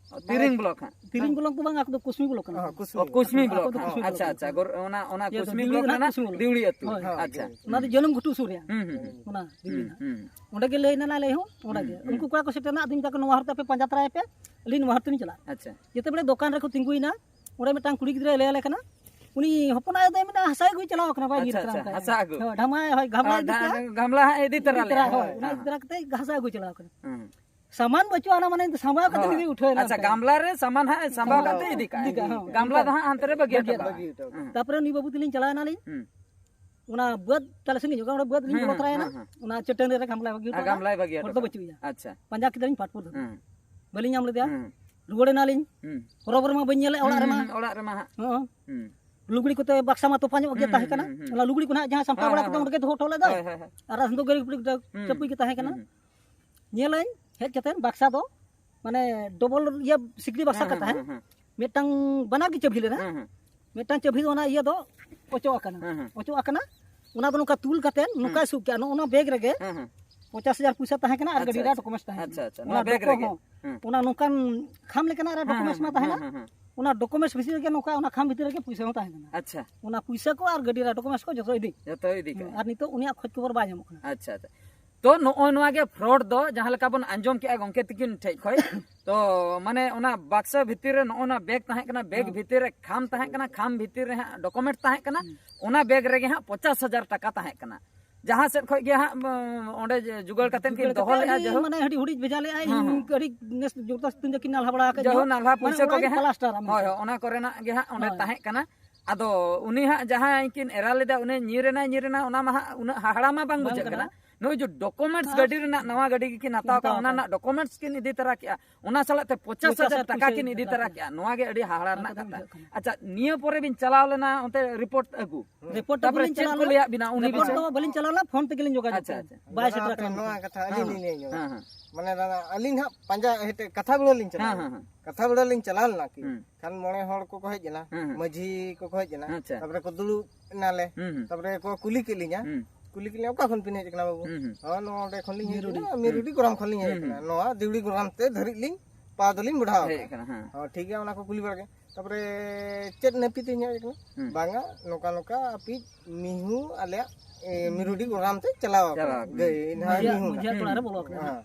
ᱛᱤᱨᱤᱝ ᱵᱞᱚᱠ ᱦᱟᱸᱜ᱾ ᱛᱤᱨᱤᱝ ᱵᱞᱚᱠ ᱫᱚ ᱵᱟᱝ, ᱟᱠᱚ ᱫᱚ ᱠᱩᱥᱢᱤ ᱵᱞᱚᱠ ᱠᱟᱱᱟ᱾ ᱚ, ᱠᱩᱥᱢᱤ᱾ ᱚ, ᱠᱩᱥᱢᱤ ᱟᱠᱚ ᱵᱞᱚᱠ ᱫᱚ ᱦᱟᱸᱜ᱾ ᱠᱩᱥᱢᱤ ᱟᱪᱪᱷᱟ, ᱵᱞᱚᱠ ᱟᱪᱪᱷᱟ, ᱠᱟᱱᱟ᱾ ᱜᱚᱨ-, ᱚᱱᱟ, ᱚᱱᱟ ᱤᱭᱟᱹ ᱫᱚ ᱠᱩᱥᱢᱤ ᱫᱤᱣᱲᱤ ᱵᱞᱚᱠ ᱨᱮᱱᱟᱜ ᱨᱮᱱᱟᱜ ᱦᱟᱸᱜ ᱠᱩᱥᱢᱤ ᱵᱞᱚᱠ᱾ ᱫᱤᱣᱲᱤ ᱟᱹᱛᱩ᱾ ᱦᱳᱭ, ᱦᱳᱭ, ᱟᱪᱪᱷᱟ᱾ ᱫᱤᱣᱲᱤ᱾ ᱚᱱᱟ ᱫᱚ ᱡᱟᱹᱱᱩᱢ ᱜᱷᱩᱴᱩ ᱥᱩᱨ ᱨᱮ᱾ ᱦᱩᱸ, ᱦᱩᱸ, ᱦᱩᱸ᱾ ᱚᱱᱟ ᱫᱤᱣᱲᱤ ᱦᱩᱸ, ᱨᱮᱱᱟᱜ᱾ ᱦᱩᱸ᱾ ᱚᱸᱰᱮ ᱜᱮ ᱞᱟᱹᱭ ᱮᱱᱟ ᱞᱟᱹᱭ ᱦᱚᱸ, ᱚᱸᱰᱮ ᱦᱩᱸ, ᱜᱮ᱾ ᱦᱩᱸ᱾ ᱩᱱᱠᱩ ᱠᱚᱲᱟ ᱠᱚ ᱥᱮᱴᱮᱨ ᱮᱱᱟ, ᱟᱫᱚᱧ ᱢᱮᱛᱟ ᱠᱚᱣᱟ, "ᱱᱚᱣᱟ ᱦᱚᱨ ᱛᱮ ᱟᱯᱮ ᱯᱟᱸᱡᱟ ᱛᱟᱨᱟᱭ ᱯᱮ, ᱟᱹᱞᱤᱧ ᱱᱚᱣᱟ ᱦᱚᱨ ᱛᱮᱞᱤᱧ ᱪᱟᱞᱟᱜᱼᱟ᱾" ᱟᱪᱪᱷᱟ᱾ ᱡᱮᱛᱮ ᱵᱮᱲᱮ ᱫᱚᱠᱟᱱ ᱨᱮᱠᱚ ᱛᱤᱸᱜᱩᱭᱮᱱᱟ, ᱚᱸᱰᱮ ᱢᱤᱫᱴᱟᱝ ᱠᱩᱲᱤ ᱜᱤᱫᱽᱨᱟᱹᱭ ᱞᱟᱹᱭ ᱟᱞᱮ ᱠᱟᱱᱟ, ᱩᱱᱤ ᱦᱚᱯᱚᱱ ᱟᱭᱳ ᱫᱚᱭ ᱢᱮᱱᱟ, "ᱦᱟᱥᱟ ᱟᱹᱜᱩᱭ ᱪᱟᱞᱟᱣ ᱠᱟᱱᱟ, ᱵᱟᱭ ᱧᱤᱨ ᱟᱪᱪᱷᱟ, ᱛᱟᱨᱟ ᱟᱪᱪᱷᱟ, ᱚᱱᱠᱟ ᱦᱟᱥᱟ ᱜᱮ᱾" ᱟᱹᱜᱩ᱾ ᱦᱳᱭ, ᱰᱷᱟᱢᱟ, ᱦᱳᱭ, ᱜᱷᱟᱢᱞᱟ ᱚ, ᱤᱫᱤ ᱠᱟᱜᱼᱟ᱾ ᱰᱷᱟ-, ᱜᱷᱟᱢᱞᱟ ᱦᱟᱸᱜ ᱤᱫᱤ ᱛᱟᱨᱟ ᱤᱫᱤ ᱛᱟᱨᱟ, ᱞᱮᱫᱼᱟ᱾ ᱦᱳᱭ, ᱦᱳᱭ, ᱚᱱᱟ ᱦᱳᱭ᱾ ᱤᱫᱤ ᱛᱟᱨᱟ ᱠᱟᱛᱮ ᱦᱟᱥᱟ ᱟᱹᱜᱩᱭ ᱪᱟᱞᱟᱣ ᱠᱟᱱᱟ᱾ ᱦᱩᱸ᱾ ᱥᱟᱢᱟᱱ ᱵᱟᱹᱪᱩᱜ ᱟᱱᱟ, ᱢᱟᱱᱮ ᱥᱟᱢᱵᱟᱣ ᱠᱟᱛᱮ ᱦᱳᱭ᱾ ᱜᱮ ᱩᱴᱷᱟᱹᱣ ᱮᱱᱟ ᱟᱪᱪᱷᱟ, ᱚᱱᱠᱟ᱾ ᱜᱟᱢᱞᱟ ᱨᱮ ᱥᱟᱢᱟᱱ ᱦᱟᱸᱜ ᱥᱟᱢᱵᱟᱣ ᱦᱳᱭ᱾ ᱠᱟᱛᱮ ᱤᱫᱤ ᱠᱟᱜᱼᱟ᱾ ᱤᱫᱤ ᱠᱟᱜᱼᱟ, ᱦᱳᱭ᱾ ᱜᱟᱢᱞᱟ ᱫᱚ ᱦᱟᱸᱜ ᱦᱟᱱᱛᱮ ᱨᱮ ᱵᱟᱹᱜᱤ ᱵᱟᱹᱜᱤ ᱦᱚᱴᱚ ᱠᱟᱜᱼᱟ᱾ ᱦᱚᱴᱚ ᱠᱟᱜᱼᱟ᱾ ᱦᱩᱸ᱾ ᱛᱟᱯᱚᱨᱮ ᱩᱱᱤ ᱵᱟᱹᱵᱩ ᱛᱟᱹᱞᱤᱧ ᱪᱟᱞᱟᱣ ᱮᱱᱟᱞᱤᱧ᱾ ᱦᱩᱸ᱾ ᱚᱱᱟ ᱵᱟᱹᱫᱽ ᱛᱟᱞᱮ ᱥᱮᱱ ᱜᱮ ᱦᱤᱡᱩᱜ ᱠᱟᱱᱟ, ᱚᱸᱰᱮ ᱵᱟᱹᱫᱽ ᱞᱤᱧ ᱦᱩᱸ, ᱵᱚᱞᱚ ᱦᱩᱸ, ᱛᱚᱨᱟᱭᱮᱱᱟ᱾ ᱦᱩᱸ, ᱦᱩᱸ᱾ ᱚᱱᱟ ᱪᱟᱹᱴᱟᱹᱱᱤ ᱨᱮ ᱜᱟᱢᱞᱟ ᱵᱟᱹᱜᱤ ᱦᱚᱴᱚ ᱟᱨ ᱠᱟᱜᱼᱟ᱾ ᱜᱟᱢᱞᱟᱭ ᱵᱟᱹᱜᱤ ᱦᱚᱲ ᱦᱚᱴᱚ ᱫᱚ ᱠᱟᱜᱼᱟ᱾ ᱵᱟᱹᱪᱩᱜ ᱮᱭᱟ᱾ ᱟᱪᱪᱷᱟ᱾ ᱯᱟᱸᱡᱟ ᱠᱮᱫᱟᱞᱤᱧ ᱯᱟᱴᱯᱩᱨ ᱫᱷᱟᱹᱵᱤᱡ᱾ ᱦᱩᱸ᱾ ᱵᱟᱹᱞᱤᱧ ᱧᱟᱢ ᱞᱮᱫᱮᱭᱟ᱾ ᱦᱩᱸ᱾ ᱨᱩᱣᱟᱹᱲ ᱮᱱᱟᱞᱤᱧ᱾ ᱦᱩᱸ᱾ ᱦᱚᱨᱚ ᱵᱚᱨᱚ ᱢᱟ ᱵᱟᱹᱧ ᱧᱮᱞᱮᱫ ᱚᱲᱟᱜ ᱦᱩᱸ, ᱨᱮᱢᱟ᱾ ᱦᱩᱸ, ᱚᱲᱟᱜ ᱨᱮᱢᱟ ᱦᱟᱸᱜ᱾ ᱦᱚᱸ᱾ ᱦᱩᱸ᱾ ᱞᱩᱜᱽᱲᱤ ᱠᱚᱛᱮ ᱵᱟᱠᱥᱟ ᱢᱟ ᱛᱚᱯᱟᱧᱚᱜ ᱜᱮ ᱦᱩᱸ, ᱛᱟᱦᱮᱸ ᱦᱩᱸ, ᱠᱟᱱᱟ᱾ ᱦᱩᱸ, ᱦᱩᱸ᱾ ᱚᱱᱟ ᱞᱩᱜᱽᱲᱤ ᱠᱚ ᱱᱟᱦᱟᱜ ᱡᱟᱦᱟᱸ ᱥᱟᱢᱴᱟᱣ ᱦᱮᱸ, ᱵᱟᱲᱟ ᱦᱮᱸ, ᱠᱟᱛᱮ ᱦᱮᱸ᱾ ᱚᱸᱰᱮ ᱜᱮ ᱫᱚᱦᱚ ᱦᱚᱴᱚ ᱞᱮᱫᱟᱭ᱾ ᱦᱳᱭ, ᱦᱳᱭ, ᱦᱳᱭ᱾ ᱟᱨ ᱟᱥ ᱫᱚ ᱜᱟᱹᱲᱤ ᱯᱤᱲᱤ ᱦᱩᱸ᱾ ᱪᱟᱯᱩᱭ ᱜᱮ ᱛᱟᱦᱮᱸ ᱠᱟᱱᱟ᱾ ᱦᱩᱸ, ᱦᱩᱸ᱾ ᱧᱮᱞᱟᱹᱧ ᱦᱮᱡ ᱠᱟᱛᱮ ᱵᱟᱠᱥᱟ ᱫᱚ ᱢᱟᱱᱮ ᱰᱚᱵᱚᱞ ᱤᱭᱟᱹ ᱥᱤᱠᱲᱤ ᱵᱟᱠᱥᱟ ᱦᱮᱸ, ᱠᱟᱛᱮ ᱦᱮᱸ, ᱦᱮᱸ, ᱦᱮᱸ᱾ ᱢᱤᱫᱴᱟᱝ ᱵᱟᱱᱟᱨ ᱜᱮ ᱪᱟᱹᱵᱷᱤ ᱞᱮᱱᱟ᱾ ᱦᱮᱸ, ᱦᱮᱸ᱾ ᱢᱤᱫᱴᱟᱝ ᱪᱟᱹᱵᱷᱤ ᱫᱚ ᱚᱱᱟ ᱤᱭᱟᱹ ᱫᱚ ᱚᱪᱚᱜ ᱟᱠᱟᱱᱟ᱾ ᱦᱮᱸ, ᱦᱮᱸ᱾ ᱚᱪᱚᱜ ᱟᱠᱟᱱᱟ᱾ ᱚᱱᱟ ᱫᱚ ᱱᱚᱝᱠᱟ ᱛᱩᱞ ᱠᱟᱛᱮ ᱦᱮᱸ᱾ ᱱᱚᱝᱠᱟᱭ ᱥᱩᱵ ᱠᱮᱜᱼᱟ᱾ ᱱᱚᱜᱼᱚ ᱱᱚᱣᱟ ᱵᱮᱜᱽ ᱨᱮᱜᱮ ᱦᱮᱸ, ᱦᱮᱸ᱾ ᱯᱚᱧᱪᱟᱥ ᱦᱟᱡᱟᱨ ᱯᱚᱭᱥᱟ ᱛᱟᱦᱮᱸ ᱠᱟᱱᱟ ᱟᱨ ᱟᱪᱪᱷᱟ, ᱜᱟᱹᱰᱤ ᱨᱮᱭᱟᱜ ᱟᱪᱪᱷᱟ᱾ ᱰᱚᱠᱩᱢᱮᱱᱴᱥ ᱛᱟᱦᱮᱸ ᱟᱪᱪᱷᱟ, ᱠᱟᱱᱟ᱾ ᱟᱪᱪᱷᱟ᱾ ᱚᱱᱟ ᱱᱚᱣᱟ ᱵᱮᱜᱽ ᱵᱮᱜᱽ ᱨᱮᱜᱮ᱾ ᱦᱚᱸ, ᱦᱮᱸ᱾ ᱚᱱᱟ ᱱᱚᱝᱠᱟᱱ ᱠᱷᱟᱢ ᱞᱮᱠᱟᱱᱟᱜ ᱨᱮ ᱦᱮᱸ, ᱰᱚᱠᱩᱢᱮᱱᱴᱥ ᱦᱮᱸ, ᱢᱟ ᱦᱮᱸ, ᱛᱟᱦᱮᱱᱟ᱾ ᱦᱮᱸ, ᱦᱮᱸ᱾ ᱚᱱᱟ ᱰᱚᱠᱩᱢᱮᱱᱴᱥ ᱵᱷᱤᱛᱤᱨ ᱨᱮᱜᱮ ᱱᱚᱝᱠᱟ ᱚᱱᱟ ᱠᱷᱟᱢ ᱵᱷᱤᱛᱤᱨ ᱨᱮᱜᱮ ᱯᱚᱭᱥᱟ ᱦᱚᱸ ᱛᱟᱦᱮᱸ ᱠᱟᱱᱟ᱾ ᱟᱪᱪᱷᱟ᱾ ᱚᱱᱟ ᱯᱚᱭᱥᱟ ᱠᱚ ᱟᱨ ᱜᱟᱹᱰᱤ ᱨᱮᱭᱟᱜ ᱰᱚᱠᱩᱢᱮᱱᱴᱥ ᱠᱚ ᱡᱚᱛᱚ ᱤᱫᱤ᱾ ᱡᱚᱛᱚ ᱤᱫᱤ ᱦᱮᱸ, ᱠᱟᱜᱼᱟ᱾ ᱟᱨ ᱱᱤᱛᱚᱜ ᱩᱱᱤᱭᱟᱜ ᱠᱷᱚᱡᱽ ᱠᱷᱚᱵᱚᱨ ᱵᱟᱭ ᱧᱟᱢᱚᱜ ᱠᱟᱱᱟ᱾ ᱟᱪᱪᱷᱟ, ᱟᱪᱪᱷᱟ᱾ ᱛᱚ ᱱᱚᱜᱼᱚᱭ ᱱᱚᱣᱟ ᱜᱮ ᱯᱷᱨᱚᱰ ᱫᱚ ᱡᱟᱦᱟᱸ ᱞᱮᱠᱟ ᱵᱚᱱ ᱟᱸᱡᱚᱢ ᱠᱮᱜᱼᱟ ᱜᱚᱢᱠᱮ ᱛᱤᱠᱤᱱ ᱴᱷᱮᱡ ᱠᱷᱚᱡ, ᱛᱚ ᱢᱟᱱᱮ ᱚᱱᱟ ᱵᱟᱠᱥᱟ ᱵᱷᱤᱛᱤᱨ ᱨᱮ ᱱᱚᱜᱼᱚ ᱱᱚᱣᱟ ᱵᱮᱜᱽ ᱛᱟᱦᱮᱸ ᱠᱟᱱᱟ, ᱵᱮᱜᱽ ᱦᱮᱸ᱾ ᱵᱷᱤᱛᱤᱨ ᱨᱮ ᱠᱷᱟᱢ ᱛᱟᱦᱮᱸ ᱠᱟᱱᱟ, ᱠᱷᱟᱢ ᱵᱷᱤᱛᱤᱨ ᱨᱮ ᱦᱟᱸᱜ ᱰᱚᱠᱩᱢᱮᱱᱴ ᱛᱟᱦᱮᱸ ᱠᱟᱱᱟ, ᱦᱩᱸ᱾ ᱚᱱᱟ ᱵᱮᱜᱽ ᱨᱮᱜᱮ ᱦᱟᱸᱜ ᱯᱚᱧᱪᱟᱥ ᱦᱟᱡᱟᱨ ᱴᱟᱠᱟ ᱛᱟᱦᱮᱸ ᱠᱟᱱᱟ᱾ ᱡᱟᱦᱟᱸ ᱥᱮᱫ ᱠᱷᱚᱡ ᱜᱮ ᱦᱟᱸᱜ, ᱚᱸᱰᱮ ᱡᱩᱜᱟᱹᱲ ᱠᱟᱛᱮᱫ ᱠᱤᱱ ᱡᱩᱜᱟᱹᱲ ᱫᱚᱦᱚ ᱠᱟᱛᱮ ᱞᱮᱫᱼᱟ, ᱟᱹᱰᱤ ᱡᱟᱭᱦᱳᱠ᱾ ᱢᱟᱱᱮ ᱟᱹᱰᱤ ᱦᱩᱰᱤᱧ ᱵᱷᱮᱡᱟ ᱞᱮᱫᱼᱟᱭ, ᱦᱮᱸ, ᱤᱧ ᱦᱮᱸ᱾ ᱟᱹᱰᱤ ᱱᱮᱥ ᱡᱳᱨᱫᱟᱨ ᱥᱤᱛᱩᱝ ᱡᱟᱹᱠᱤᱱ ᱱᱟᱞᱦᱟ ᱵᱟᱲᱟ ᱟᱠᱟᱫ ᱡᱟᱭᱦᱳᱠ, ᱡᱟᱦᱟᱸ, ᱱᱟᱞᱦᱟ ᱯᱩᱭᱥᱟᱹ ᱢᱟᱱᱮ ᱠᱚᱜᱮ ᱦᱟᱸᱜ᱾ ᱯᱞᱟᱥᱴᱟᱨ ᱟᱢ ᱦᱳᱭ, ᱞᱮᱠᱟ᱾ ᱦᱳᱭ, ᱚᱱᱟ ᱠᱚᱨᱮᱱᱟᱜ ᱜᱮ ᱦᱟᱸᱜ ᱚᱸᱰᱮ ᱦᱳᱭ᱾ ᱛᱟᱦᱮᱸ ᱠᱟᱱᱟ᱾ ᱟᱫᱚ ᱩᱱᱤ ᱦᱟᱸᱜ ᱡᱟᱦᱟᱸᱭ ᱠᱤᱱ ᱮᱨᱟ ᱞᱮᱫᱟ, ᱩᱱᱤ ᱧᱤᱨ ᱮᱱᱟᱭ, ᱧᱤᱨ ᱮᱱᱟᱭ, ᱚᱱᱟ ᱢᱟ ᱦᱟᱸᱜ ᱩᱱᱟᱹᱜ ᱦᱟᱦᱟᱲᱟ ᱢᱟ ᱵᱟᱝ ᱵᱟᱝ ᱵᱩᱡᱷᱟᱹᱜ ᱠᱟᱱᱟ᱾ ᱠᱟᱱᱟ᱾ ᱱᱚᱜᱼᱚᱭ ᱡᱮ ᱰᱚᱠᱩᱢᱮᱱᱴᱥ ᱜᱟᱹᱰᱤ ᱨᱮᱱᱟᱜ, ᱱᱟᱣᱟ ᱜᱟᱹᱰᱤ ᱜᱮᱠᱤᱱ ᱦᱟᱛᱟᱣ ᱠᱟᱜᱼᱟ, ᱚᱱᱟ ᱨᱮᱱᱟᱜ ᱰᱚᱠᱩᱢᱮᱱᱴᱥ ᱠᱤᱱ ᱤᱫᱤ ᱛᱚᱨᱟ ᱠᱮᱜᱼᱟ, ᱚᱱᱟ ᱥᱟᱞᱟᱜ ᱛᱮ ᱯᱚᱧᱪᱟᱥ ᱦᱟᱡᱟᱨ ᱴᱟᱠᱟ ᱠᱤᱱ ᱤᱫᱤ ᱛᱚᱨᱟ ᱠᱮᱜᱼᱟ᱾ ᱱᱚᱣᱟ ᱜᱮ ᱟᱹᱰᱤ ᱦᱟᱦᱟᱲᱟ ᱨᱮᱱᱟᱜ ᱠᱟᱛᱷᱟ᱾ ᱟᱪᱪᱷᱟ, ᱱᱤᱭᱟᱹ ᱯᱚᱨᱮ ᱵᱤᱱ ᱪᱟᱞᱟᱣ ᱞᱮᱱᱟ ᱚᱱᱛᱮ ᱨᱤᱯᱳᱨᱴ ᱟᱹᱜᱩ? ᱨᱤᱯᱳᱨᱴ ᱛᱟᱯᱚᱨᱮ ᱪᱮᱫ ᱠᱚ ᱞᱟᱹᱭᱟᱫ ᱵᱤᱱᱟ ᱩᱱᱤ ᱨᱤᱯᱳᱨᱴ ᱵᱤᱥᱚᱭ? ᱫᱚ ᱵᱟᱹᱞᱤᱧ ᱪᱟᱞᱟᱣ ᱞᱮᱱᱟ, ᱯᱷᱳᱱ ᱛᱮᱜᱮᱞᱤᱧ ᱡᱳᱜᱟᱡᱳᱜ ᱟᱪᱪᱷᱟ, ᱠᱮᱫᱟ᱾ ᱟᱪᱪᱷᱟ᱾ ᱵᱟᱭ ᱥᱮᱴᱮᱨ ᱟᱠᱟᱱᱟ᱾ ᱱᱚᱣᱟ ᱠᱟᱛᱷᱟ ᱟᱹᱞᱤᱧ ᱦᱮᱸ, ᱞᱤᱧ ᱞᱟᱹᱭ ᱧᱚᱜᱟ᱾ ᱦᱮᱸ, ᱦᱮᱸ᱾ ᱢᱟᱱᱮ ᱫᱟᱫᱟ, ᱟᱹᱞᱤᱧ ᱦᱟᱸᱜ ᱯᱟᱸᱡᱟ ᱦᱮᱴᱮᱡ ᱠᱟᱛᱷᱟ ᱵᱮᱲᱟ ᱞᱤᱧ ᱪᱟᱞᱟᱣ ᱦᱮᱸ, ᱞᱮᱱᱟ᱾ ᱦᱮᱸ, ᱦᱮᱸ᱾ ᱠᱟᱛᱷᱟ ᱵᱮᱲᱟ ᱞᱤᱧ ᱪᱟᱞᱟᱣ ᱞᱮᱱᱟ ᱠᱤ? ᱦᱩᱸ᱾ ᱠᱷᱟᱱ ᱢᱚᱬᱮ ᱦᱚᱲ ᱠᱚᱠᱚ ᱦᱮᱡ ᱮᱱᱟ, ᱦᱮᱸ, ᱦᱮᱸ᱾ ᱢᱟᱹᱡᱷᱤ ᱠᱚᱠᱚ ᱦᱮᱡ ᱮᱱᱟ, ᱟᱪᱪᱷᱟ᱾ ᱛᱟᱯᱚᱨᱮ ᱠᱚ ᱫᱩᱲᱩᱵ ᱮᱱᱟᱞᱮ, ᱦᱩᱸ, ᱦᱩᱸ᱾ ᱛᱟᱯᱚᱨᱮ ᱠᱚ ᱠᱩᱞᱤ ᱠᱮᱫ ᱞᱤᱧᱟ, ᱦᱩᱸ᱾ ᱠᱩᱞᱤ ᱠᱮᱫ ᱞᱤᱧᱟ, "ᱚᱠᱟ ᱠᱷᱚᱱ ᱵᱤᱱ ᱦᱮᱡ ᱟᱠᱟᱱᱟ ᱵᱟᱹᱵᱩ?" ᱦᱩᱸ, ᱦᱩᱸ᱾ "ᱚ, ᱱᱚᱰᱮ ᱠᱷᱚᱱ ᱞᱤᱧ ᱦᱮᱡ ᱟᱠᱟᱱᱟ, ᱢᱤᱨᱩᱰᱤ ᱜᱚᱨᱟᱢ ᱠᱷᱚᱱ ᱞᱤᱧ ᱦᱮᱡ ᱦᱩᱸ, ᱟᱠᱟᱱᱟ, ᱦᱩᱸ᱾ ᱱᱚᱣᱟ ᱫᱤᱣᱲᱤ ᱜᱚᱨᱟᱢ ᱛᱮ ᱫᱷᱟᱹᱨᱤᱡ ᱞᱤᱧ ᱯᱟ ᱫᱚᱞᱤᱧ ᱵᱟᱲᱦᱟᱣ ᱦᱮᱡ ᱟᱠᱟᱱᱟ᱾ ᱟᱠᱟᱱᱟ, ᱦᱮᱸ᱾ ᱦᱚᱸ, ᱴᱷᱤᱠ ᱜᱮᱭᱟ, ᱚᱱᱟ ᱠᱚ ᱠᱩᱞᱤ ᱵᱟᱲᱟ ᱜᱮ᱾ ᱛᱟᱯᱚᱨᱮ ᱪᱮᱫ ᱱᱟᱹᱯᱤᱛ ᱤᱧ ᱦᱮᱡ ᱟᱠᱟᱱᱟ?" ᱦᱩᱸ᱾ "ᱵᱟᱝᱟ, ᱱᱚᱝᱠᱟ ᱱᱚᱝᱠᱟ ᱟᱯᱮᱭᱤᱡ ᱢᱤᱦᱩ ᱟᱞᱮᱭᱟᱜ, ᱮ, ᱢᱤᱨᱩᱰᱤ ᱜᱚᱨᱟᱢ ᱛᱮ ᱪᱟᱞᱟᱣ ᱟᱠᱟᱱᱟ, ᱪᱟᱞᱟᱣ ᱟᱠᱟᱱᱟ᱾ ᱜᱟᱹᱭ ᱱᱟᱦᱟᱜ ᱢᱟᱹᱡᱷᱤᱭᱟᱜ, ᱢᱤᱦᱩ ᱢᱟᱹᱡᱷᱤᱭᱟᱜ ᱱᱟᱦᱟᱜ᱾ ᱴᱚᱞᱟ ᱨᱮ ᱵᱚᱞᱚ ᱟᱠᱟᱱᱟ᱾ ᱦᱮᱸ,